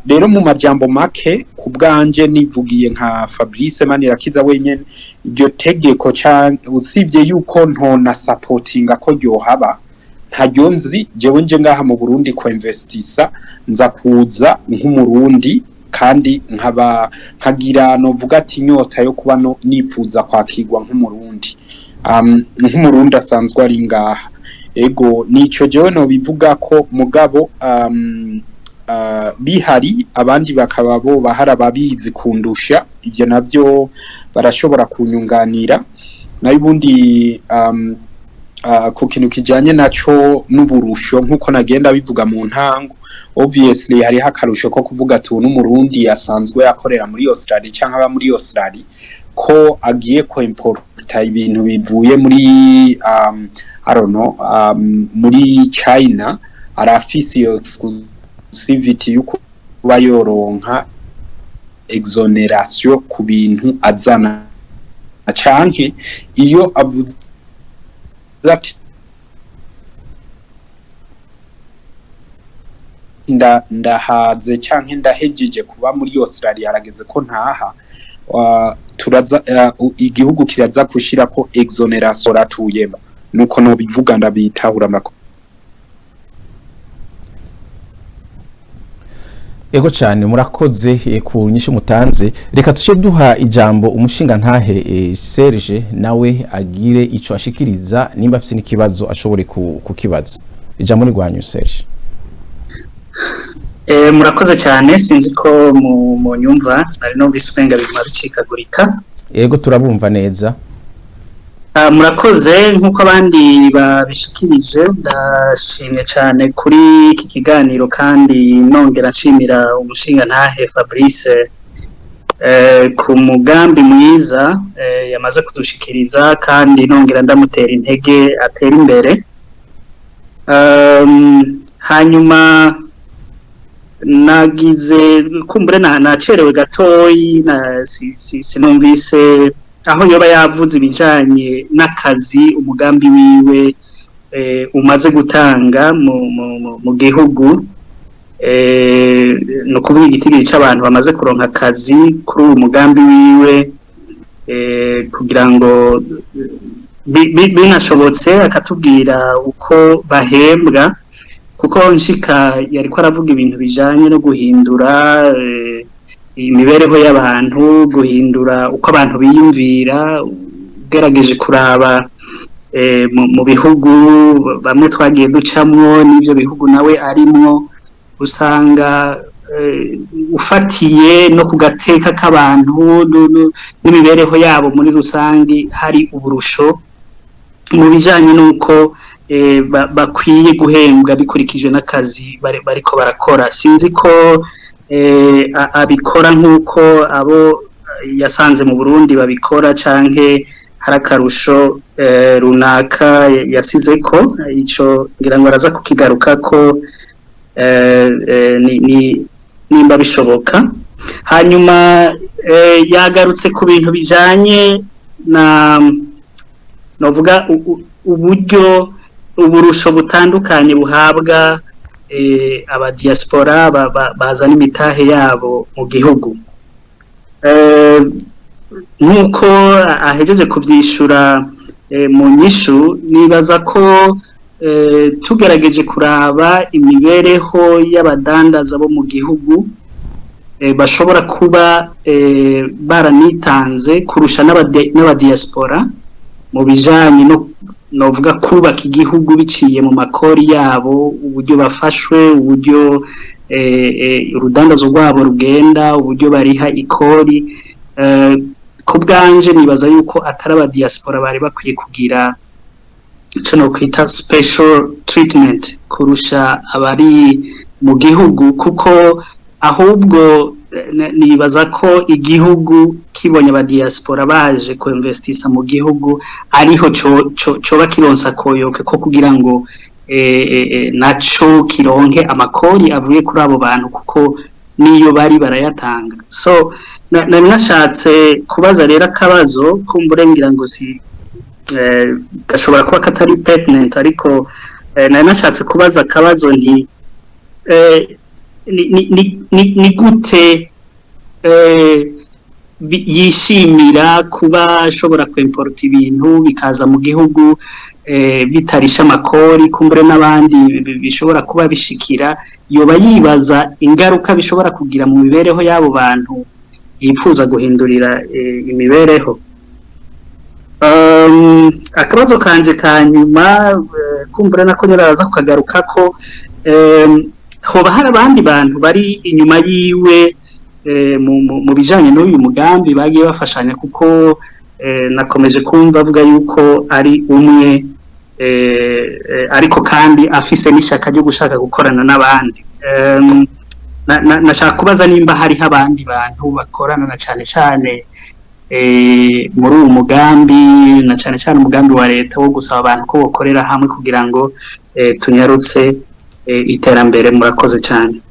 Rero mu majambo make, ku bwanje nivugiye nka Fabrice Manirakiza wenyene, iryo tegeko canke usibye yuko ntona supportinga ko ryohaba, ntaryo nzi. Jewe nje ngaha mu Burundi ko investisa, nza kuza nk'umurundi kandi nkaba nkagira novuga ati inyota yo kuba no nipfuza kwakirwa nk'umurundi, nk'umurundi asanzwe ari ngaha. Ego, nico jewe no bivuga ko. Mugabo bihari abandi bakaba bo bahari ababizi kundusha, ibyo navyo barashobora kunyunganira. Nayo ubundi ku kintu kijanye naco n'uburusho, nkuko nagenda bivuga mu ntango, obviously hariho akarusho ko kuvuga ati uyu n'umurundi asanzwe akorera muri Australia canke aba muri Australia, ko agiye ko importa ibintu bivuye muri I don't know, muri China, arafise iyo exclusivity yo kuba yoronka exonération ku bintu azana, canke iyo avuze ati ndahaze canke ndahejeje kuba muri Australia, harageze ko ntaha, turaza igihugu kiraza gushirako exonération atuyemo. Nuko no bivuga, ndabitahura mako. Ego cyane, murakoze ku nyishu mutanze. Reka tuce duha ijambo umushinga ntahe Serge, nawe agire ico ashikiriza, nimba afise n'ikibazo ashobore kukibaza. Ijambo ni rwanyu, Serge. Murakoze cyane. Sinzi ko mu nyumva, nari numvise umenga biguma bicikagurika. Ego, turabumva neza. Murakoze. Nk'uko abandi babishikirije, ndashimye cyane kuri iki kiganiro kandi nongera nshimira umushinga ntahe Fabrice ku mugambi mwiza yamaze kudushikiriza, kandi nongera ndamutera intege atera imbere. Hanyuma nagize kumbure nacerewe gatoyi, sinumvise aho yoba yavuze ibijanye n'akazi umugambi wiwe umaze gutanga mu gihugu, no kuvuga igitigiri c'abantu bamaze kuronka akazi kuri uwo mugambi wiwe, kugira ngo binashobotse akatubwira uko bahembwa, kuko nshika yariko aravuga ibintu bijanye no guhindura imibereho y'abantu, guhindura uko abantu biyumvira. Ugerageje kuraba mu bihugu bamwe twagiye ducamwo n'ivyo bihugu nawe arimwo, usanga ufatiye no ku gateka k'abantu n'imibereho yabo muri rusangi, hari uburusho mu bijanye n'uko bakwiye guhembwa bikurikije n'akazi bariko barakora. Sinzi ko abikora nk'uko abo yasanze mu Burundi babikora, canke hari akarusho runaka yasizeko. Ico ngira ngo araza kukigarukako nimba bishoboka. Hanyuma yagarutse ku bintu bijanye na novuga uburyo uburusho butandukanye buhabwa aba diaspora bazana imitahe yabo mu gihugu. Nk'uko ahejeje kuvyishura mu nyishu, nibaza ko tugerageje kuraba imibereho y'abadandaza bo mu gihugu, bashobora kuba baranitanze kurusha n'abadiaspora mu bijanye no novuga kubaka igihugu biciye mu makori yabo, uburyo bafashwe, uburyo urudandazo rwabo rugenda, uburyo bariha ikori. Ku bwanje nibaza yuko atari abadiaspora bari bakwiye kugira Ico nokwita special treatment kurusha abari mu gihugu, kuko ahubwo nibaza ko igihugu kibonye aba diaspora baje ku investisa mu gihugu, ariho coba kironsa koyoke ko kugira ngo naco kironke amakori avuye kuri abo bantu, kuko niyo bari barayatanga. So nari nashatse kubaza rero akabazo kumbure ngira ngo si gashobora kuba katari pertinent, ariko nari nashatse kubaza akabazo nti ni gute yishimira kuba ashobora kwimporta ibintu bikaza mu gihugu bitarisha amakori, kumbure n'abandi bishobora kuba bishikira, yoba yibaza ingaruka bishobora kugira mu mibereho y'abo bantu yifuza guhindurira imibereho? Akabazo kanje ka nyuma, kumbure nako nyaraza kukagarukako, hoba hari abandi bantu bari inyuma yiwe mu bijanye n'uyu mugambi bagiye bafashanya? Kuko nakomeje kumva avuga yuko ari umwe, ariko kandi afise n'ishaka ryo gushaka gukorana n'abandi. Nashaka kubaza nimba hariho abandi bantu bakorana, na cane cane muri uwu mugambi, na cane cane umugambi wa leta wo gusaba abantu ko bokorera hamwe kugira ngo tunyarutse iterambere. Murakoze cyane.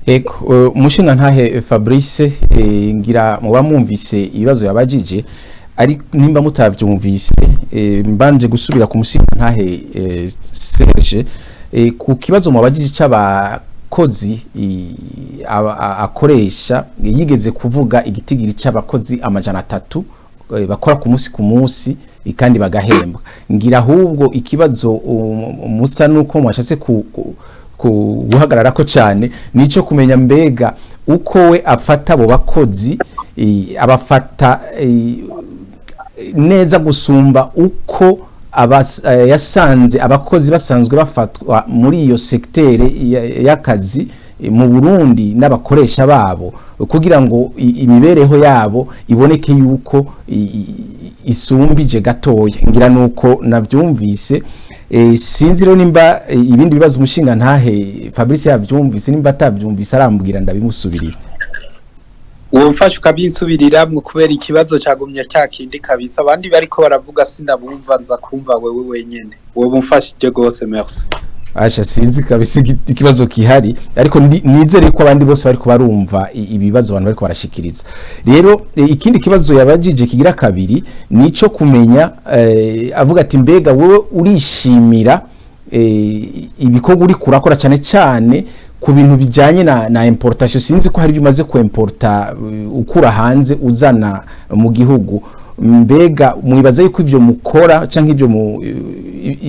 Ego, umushinga ntahe Fabrice, ngira muba mwumvise ibibazo yabajije, ari nimba mutavyumvise, mbanje gusubira ku mushinga ntahe Serge, ku kibazo mwabajije c'abakozi akoresha, yigeze kuvuga igitigiri c'abakozi 300 bakora ku munsi ku munsi kandi bagahembwa. Ngira ahubwo ikibazo musa nuko mwashatse ku guhagarara ko cyane nico kumenya mbega uko we afata abo bakozi, abafata neza gusumba uko yasanze abakozi basanzwe bafatwa muri iyo secteur y'akazi mu Burundi n'abakoresha babo, kugira ngo imibereho yabo iboneke yuko isumbije gatoya. Ngira nuko navyumvise. Sinzi rero nimba ibindi bibazo umushinga ntahe Fabrice yavyumvise, nimba atavyumvise arambwira ndabimusubirira. Womfasha ukabinsubiriramwo, kubera ikibazo cagumye cya kindi kabisa. Abandi bariko baravuga sindabumva, nza kumva wewe wenyene. Wowe umfashije gose, merci. Asha, sinzi kabisa ikibazo kihari, ariko nizere ko abandi bose bariko barumva ibibazo abantu bariko barashikiriza. Rero ikindi kibazo yabajije kigira kabiri nico kumenya, avuga ati mbega wowe urishimira ibikorwa uri kurakora, cyane cyane ku bintu bijanye na importation? Sinzi ko hari ibyo umaze ku importa ukura hanze uzana mu gihugu. Mbega mwibaza yuko ivyo mukora canke ivyo mu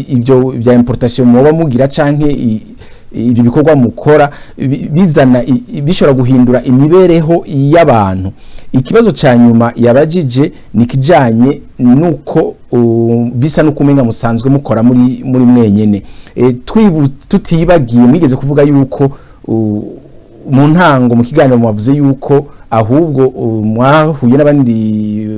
ibyo bya importation muba mugira, canke ibyo bikorwa mukora bizana bishobora guhindura imibereho y'abantu? Ikibazo ca nyuma yabajije ni kijanye nuko bisa nuko umenga musanzwe mukora muri mwenyene. Tutibagiye mwigeze kuvuga yuko mu ntango mu kiganiro mwavuze yuko ahubwo mwahuye n'abandi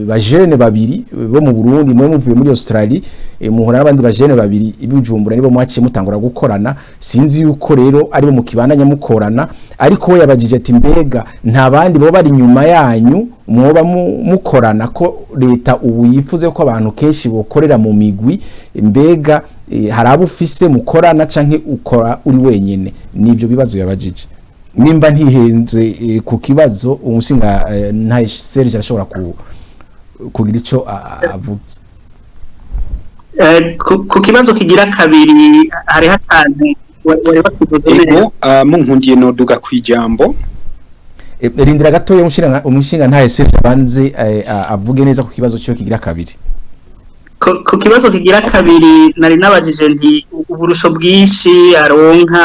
bajene babiri bo mu Burundi, mwe muvuye muri Australie, muhura n'abandi bajene babiri i Bujumbura, nibo mwaciye mutangura gukorana. Sinzi yuko rero aribo mukibandanya mukorana, ariko we yabajije ati mbega nta bandi bo bari inyuma yanyu mwoba mukorana, ko leta ubu yifuze ko abantu kenshi bokorera mu migwi? Mbega hari abo ufise mukorana canke ukora uri wenyene? Nivyo bibazo yabajije. Nimba ntihenze ku kibazo, umushinga nta Serge arashobora kugira ico avuze. Ku kibazo kigira kabiri hariho akantu wari wakivuze neza. Ego, munkundiye noduga kwijambo. Rindira gatoya, umushinga ntahe Serge abanze avuge neza ku kibazo cyo kigira kabiri. Ku kibazo kigira kabiri nari nabajije nti uburusho bwinshi aronka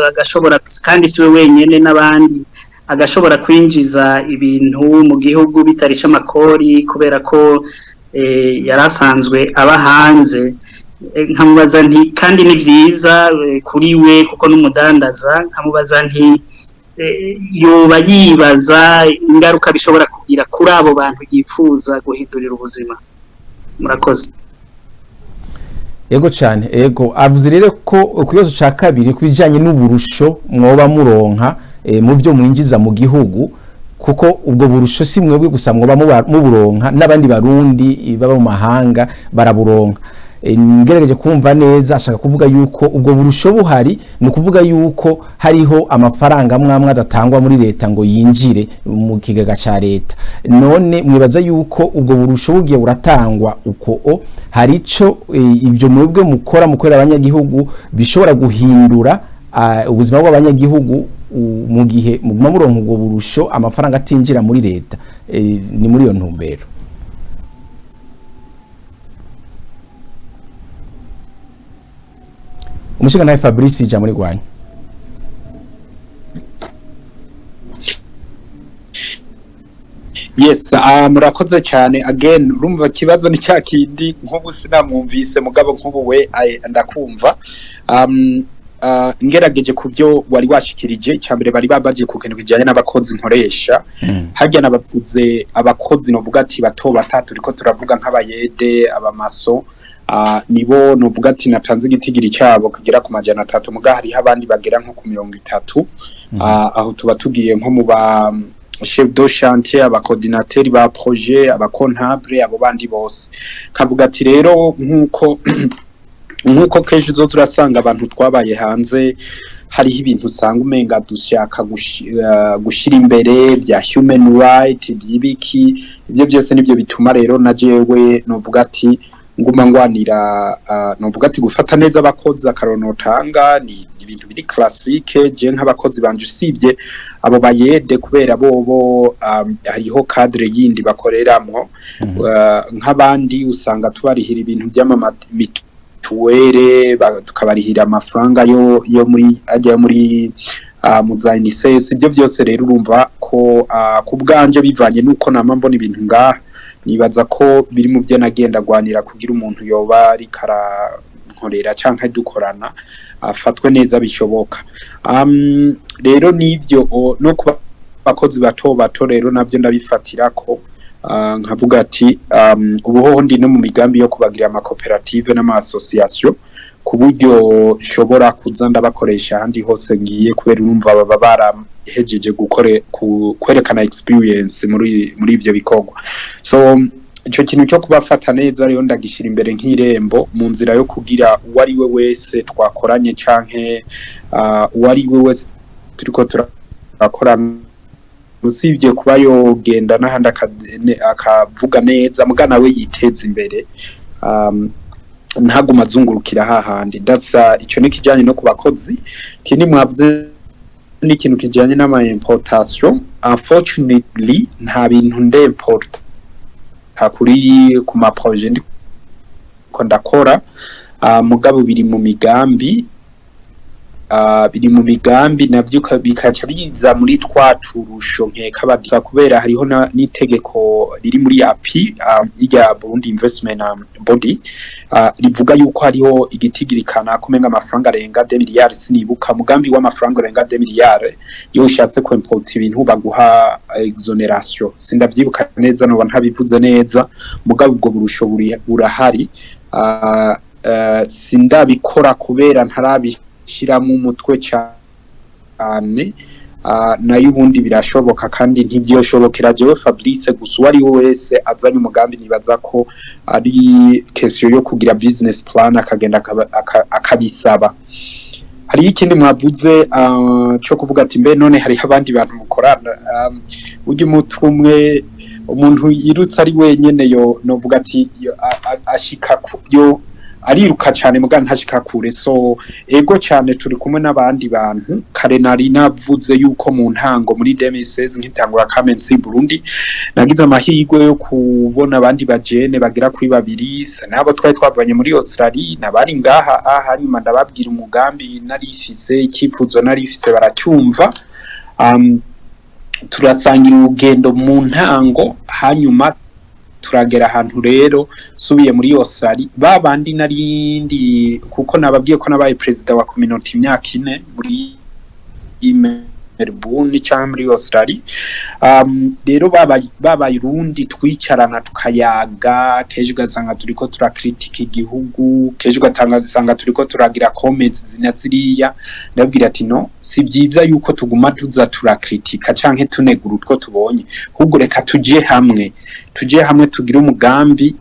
agashobora, kandi siwe wenyene n'abandi, agashobora kwinjiza ibintu mu gihugu bitarisha amakori kubera ko yari asanzwe aba hanze. Nkamubaza nti kandi ni vyiza kuri we kuko n'umudandaza, nkamubaza nti yoba yibaza ingaruka bishobora kugira kuri abo bantu yifuza guhindurira ubuzima? Murakoze. Ego cyane, ego. Avuze rero ko ku kibazo cya kabiri, ku bijyanye n'uburusho mwoba muronka mu byo mwinjiza mu gihugu, kuko ubwo burusho si mwebwe gusa mwoba muburonka, n'abandi Barundi baba mu mahanga baraburonka. Ngerageje kumva neza, ashaka kuvuga yuko ubwo burusho buhari, ni ukuvuga yuko hariho amafaranga amwe adatangwa muri leta ngo yinjire mu kigega cya leta. None mwibaza yuko ubwo burusho bugiye buratangwa uko o hari ico ibyo mwebwe mukora, mukorera abanyagihugu, bishobora guhindura ubuzima bw'abanyagihugu mu gihe muguma muronka ubwo burusho, amafaranga atinjira muri leta? Ni muri iyo ntumbero. Umushingantahe Fabrice, ijambo ni rwanyu. Yes, murakoze cyane. Again, urumva kibazo ni cya kindi, nk'ubu sinamwumvise, mugabo nk'ubu we ndakumva. Ngerageje ku byo wari washikirije, icya mbere bari babaje ku kintu kijyanye n'abakozi nkoresha. Harya nabavuze abakozi novuga ati bato batatu, turiko turavuga nk'abayede, abamaso, nibo novuga ati natanze igitigiri cyabo kugera ku 300, muga hariho abandi bagera nko ku 30. Aho tuba tugiye nko mu ba chef de chantier, aba coordinateur ba projet, aba comptable, abo bandi bose. Kavuga ati rero nkuko kenshi uzo turasanga abantu twabaye hanze, hariho ibintu usanga umenga dushaka gushira imbere bya human right, by'ibiki, ibyo byose nibyo bituma rero na jewe novuga ati nguma ngwanira, novuga ati gufata neza abakozi. Akarono tanga ni ibintu biri classique. Je nk'abakozi banje, usibye abo bayede kubera bobo hariho cadre yindi bakoreramwo, nk'abandi usanga tubarihira ibintu by'amamituwere, tukabarihira amafaranga yo muri ajya muri mu za UNICEF. Ibyo byose rero urumva ko ku bwanje, bivanye nuko nama mbona ibintu ngaha, nibaza ko biri mu byo nagenda gwanira kugira umuntu yoba ariko arankorera canke dukorana afatwe neza bishoboka. Rero nivyo no ku bakozi bato bato rero navyo ndabifatira ko nkavuga ati ubu hoho ndi no mu migambi yo kubagira amakoperative n'ama association, ku buryo nshobora kuza ndabakoresha ahandi hose ngiye, kubera urumva baba barahejeje kwerekana experience muri ivyo bikorwa. So ico kintu cyo kubafata neza rero ndagishira imbere nk'irembo mu nzira yo kugira uwo ari we wese twakoranye canke uwo ari we wese turiko turakorana, usibye kuba yogenda n'ahandi akavuga neza, muga nawe yiteza imbere, ntaguma azungurukira hahandi. That's ico ni kijanye no ku bakozi. Ikindi mwavuze ni ikintu kijanye n'ama importation. Unfortunately, nta bintu ndemporta kuri ku ma projet ndiko ndakora, mugabo biri mu migambi, navyo bikaca biza muri twa turusho nkeka badika, kubera hariho n'itegeko riri muri API irya Burundi Investment Body, rivuga yuko hariho igitigirikana kumenga amafaranga arenga 2 miliyari, sinibuka, mugambi w'amafaranga arenga 2 miliyari, iyo ushatse ku import ibintu baguha exoneration. Sindavyibuka neza, noba ntabivuze neza, mugabo ubwo burusho burahari. Sindabikora kubera ntarabishiramo umutwe cyane, nayo ubundi birashoboka, kandi ntibyoshobokera jewe Fabrice gusa, uwo ari we wese azanye umugambi nibaza ko ari question yo kugira business plan, akagenda akabisaba. Hariho ikindi mwavuze cyo kuvuga ati mbe none hariho abandi bantu mukorana? Burya umutwe umwe, umuntu yirutse ari wenyene, yo novuga ati ashika yo ariruka cyane muga ntashika kure. So ego cyane, turi kumwe n'abandi bantu. Kare nari navuze yuko mu ntango muri 2016 nkitangura Kamensi Burundi, nagize amahirwe yo kubona abandi bajene bagera kuri babiri, nabo twari twavanye muri Australia nabari ngaha. Hanyuma ndababwira umugambi narifise, icyifuzo narifise, baracyumva, turasangira urugendo mu ntango. Hanyuma turagera ahantu rero subiye muri Australia, ba bandi narindi, kuko nababwiye ko nabaye president wa community imyaka 4 muri Melbourne cyangwa muri Australia. Rero babarundi twicarana tukayaga, kenshi ugasanga turiko turakritika igihugu, kenshi ugasanga turiko turagira comments zina ziriya. Ndabwira ati: "No, si byiza yuko tuguma tuza turakritika canke tunegura utwo tubonye, ahubwo reka tuje hamwe tugire umugambi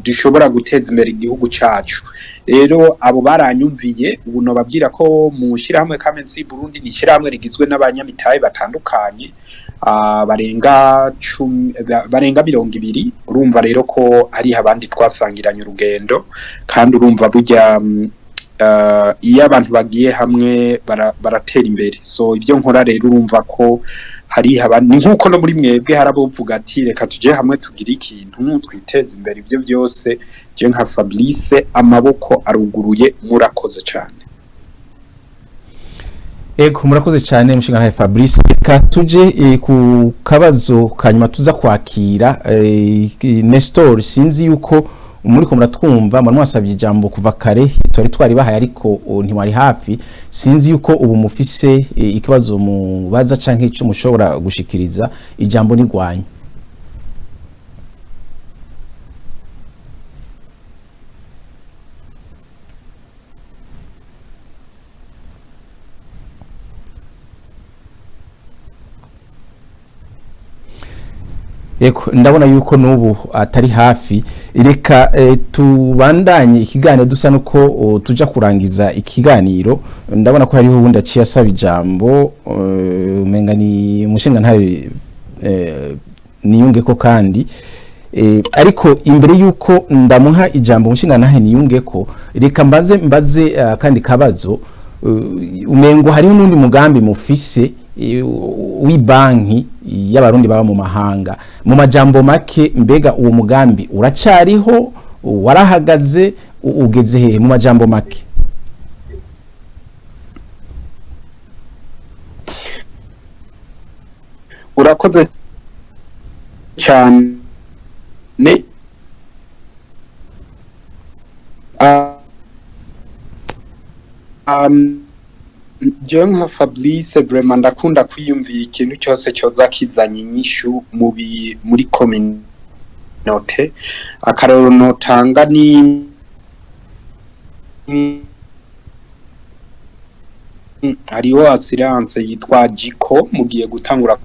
dushobora guteza imbere igihugu cacu." Rero abo baranyumviye. Ubu nobabwira ko mu shyirahamwe Kamenzi Burundi, ni ishyirahamwe rigizwe n'abanyamitahe batandukanye, barenga 10, barenga 20. Urumva rero ko hari abandi twasangiranye urugendo, kandi urumva burya iyo abantu bagiye hamwe baratera imbere. So ibyo nkora rero, urumva ko hari ni nk'uko no muri mwebwe hari abavuga ati: "Reka tujye hamwe tugire ikintu twiteze imbere." Ibyo byose, je nka Fabrice, amaboko aruguruye. Murakoze cyane. Ego, murakoze cyane, mushinga Fabrice. Reka tuje ku kabazo kanyuma tuza kwakira Nestor. Sinzi yuko muri ko muratwumva, muri mwasabye ijambo kuva kare, twari twaribahaye ariko ntiwari hafi. Sinzi yuko ubu mufise ikibazo mubaza canke ico mushobora gushikiriza. Ijambo ni rwanyu. Eko, ndabona yuko nubu atari hafi. Reka tubandanye ikiganiro, dusa nuko tuja kurangiza ikiganiro. Ndabona ko hariho ubundi aciye asaba ijambo, umenga ni umushinga ntabe niyunge ko kandi ariko imbere yuko ndamuha ijambo umushinga ntahe niyunge ko, reka mbaze kandi kabazo. Umengo hariho n'undi mugambi mufise w'ibanki y'abarundi baba mu mahanga. Mu majambo make, mbega uwo mugambi uracariho, warahagaze, ugeze hehe, mu majambo make? Urakoze cyane. Jewe nka Fabrice, vraiment ndakunda kwiyumvira ikintu cyose cyoza kizanye inyishu muri communauté. Akarorero notanga ni hariho assurance yitwa Jiko, mugiye gutangura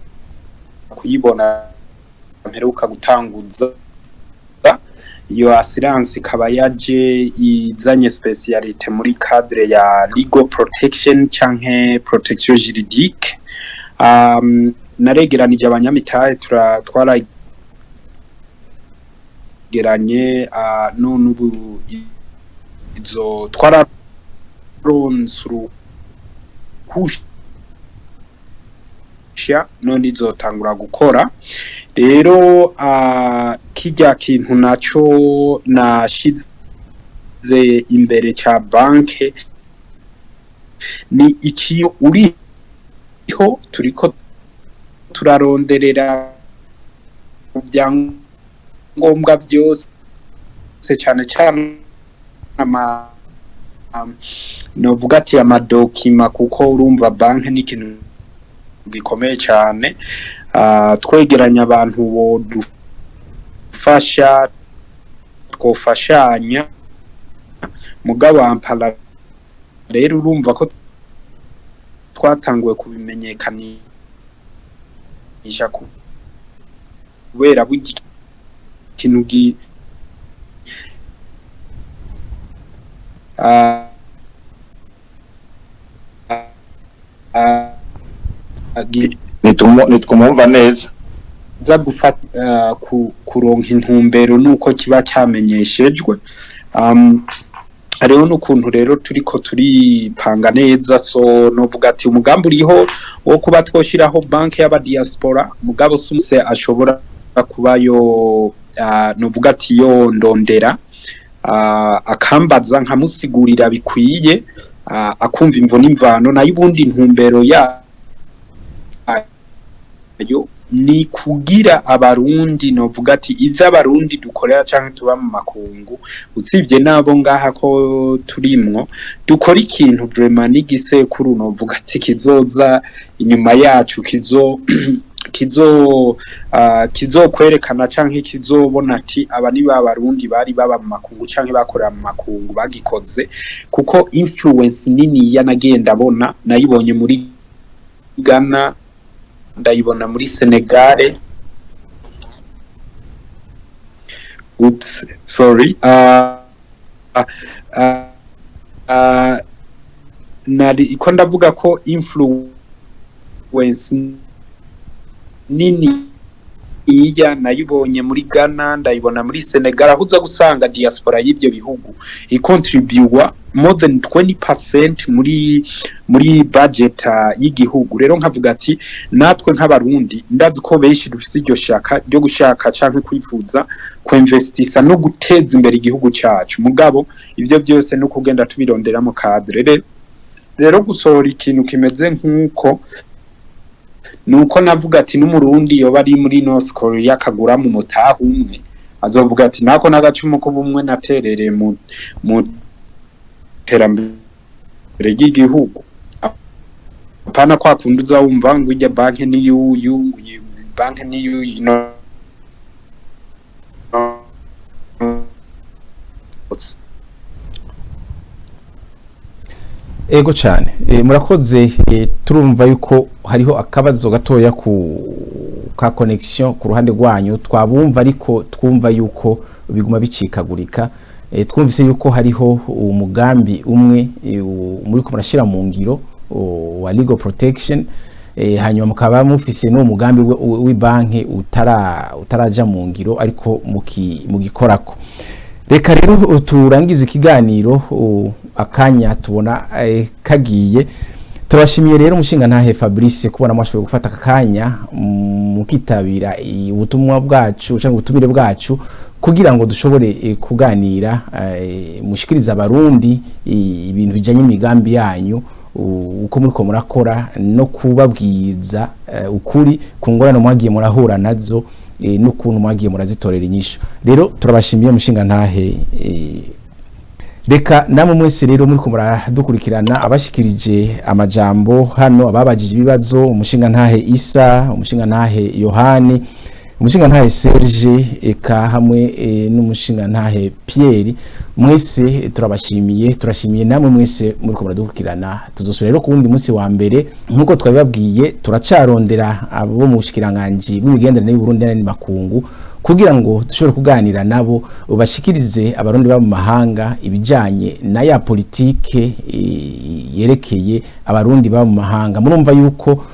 kuyibona, mperuka gutanguza. Iyo assurance ikaba yaje izanye spécialité muri cadre ya legal protection canke protection juridique. Naregeranije abanyamitahe, twarageranye, none ubu izo twararonse uruhusha, none izotangura gukora. Rero kirya kintu naco nashize imbere ca banke ni ikiyo uriho, turiko turaronderera vyangombwa byose, cyane cyane ama novuga ati amadocuments, kuko urumva banke ni ikintu gikomeye cyane. Twegeranya abantu bodufasha, twofashanya. Mugabo ampala rero, urumva ko twatanguye kubimenyekanisha kubera burya ikintu gi Nitwumva neza. Za gufata kuronka intumbero nuko kiba cyamenyeshejwe. Hariho n'ukuntu rero turiko turipanga neza. So novuga ati umugambi uriho wo kuba twoshiraho banki y'aba diaspora, mugabo sumse ashobora kuba yo novuga ati yo ndondera, akambaza nkamusigurira bikwiye, akumva imvo n'imvano. Nayo ubundi intumbero yayo Ni kugira Abarundi, novuga ati ivyo Abarundi dukorera canke tuba mu makungu, usibye nabo ngaha ko turimwo, dukora ikintu vraiment n'igisekuru, novuga ati kizoza inyuma yacu, kizo kizokwerekana canke kizobona ati aba ni ba Barundi bari baba mu makungu canke bakorera mu makungu bagikoze. Kuko influence nini yanagenda abona, nayibonye muri Ghana, ndayibona muri Senegal. Oops, sorry. Nari ko ndavuga ko influence nini iya nayibonye muri Ghana, ndayibona muri Senegal, aho uza gusanga diaspora y'ivyo bihugu ikontribuwa more than 20% muri budget y'igihugu. Rero nkavuga ati natwe nk'Abarundi, ndazi ko benshi dufise iryo shaka ryo gushaka canke kwifuza kuinvestisa no guteza imbere igihugu cacu, mugabo ivyo byose no kugenda tubironderamo cadre. Rero gusohora ikintu kimeze nk'uko, nuko navuga ati n'Umurundi yoba ari muri North Korea akagura mu mutaha umwe, azovuga ati nako n'agacumu k'ubumwe naterereye mu terambere ry'igihugu. Apana kwa kundi uza wumva ngo ijya banki ni yuyu, ngo iyi banki ni yuyu, no. Ego cyane, murakoze. Turumva yuko hariho akabazo gatoya ku ka connection ku ruhande rwanyu. Twabumva, ariko twumva yuko biguma bicikagurika. Twumvise yuko hariho umugambi umwe muri ko murashyira mu ngiro wa legal protection, hanyuma mukaba mufise n'uwo mugambi w'ibanki utaraja mu ngiro, ariko mugikorako. Reka rero turangize ikiganiro, akanya tubona kagiye. Turabashimiye rero umushinga ntahe Fabrice kubona mwashoboye gufata aka kanya mukitabira ubutumwa bwacu cyangwa ubutumire bwacu kugira ngo dushobore kuganira, mushikirize Abarundi ibintu bijyanye n'imigambi yanyu, uko muriko murakora, no kubabwiza ukuri ku ngorane mwagiye murahura nazo n'ukuntu mwagiye murazitorera inyishu. Rero turabashimiye, mushinga ntahe. Reka namwe mwese rero muriko muradukurikirana, abashikirije amajambo hano, ababajije ibibazo, umushinga ntahe Isa, umushinga ntahe Yohani, umushinga ntahe Serge, eka hamwe n'umushinga ntahe Pierre, mwese turabashimiye. Turashimiye namwe mwese muriko muradukurikirana. Tuzosubira rero ku wundi munsi wa mbere nkuko twabibabwiye. Turacarondera abo mu bushikiranganji bw'imigenderanire y'u Burundi n'ayandi makungu kugira ngo dushobore kuganira nabo, bashikirize Abarundi baba mu mahanga ibijanye na ya politike yerekeye Abarundi baba mu mahanga. Murumva yuko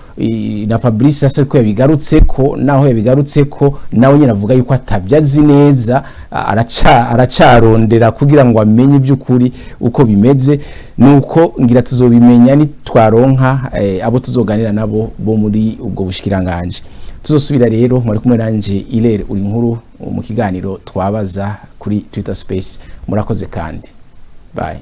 na Fabrice asa ko yabigarutse ko, naho yabigarutse ko nawe nyine avuga yuko atabyazi neza, aracarondera kugira ngo amenye iby'ukuri uko bimeze. Nuko ngira tuzobimenya nitwaronka abo tuzoganira nabo bo muri ubwo bushikiranganje. Tuzosubira rero. Muri kumwe nanje Ilere uri nkuru mu kiganiro twabaza kuri Twitter Space. Murakoze kandi bye.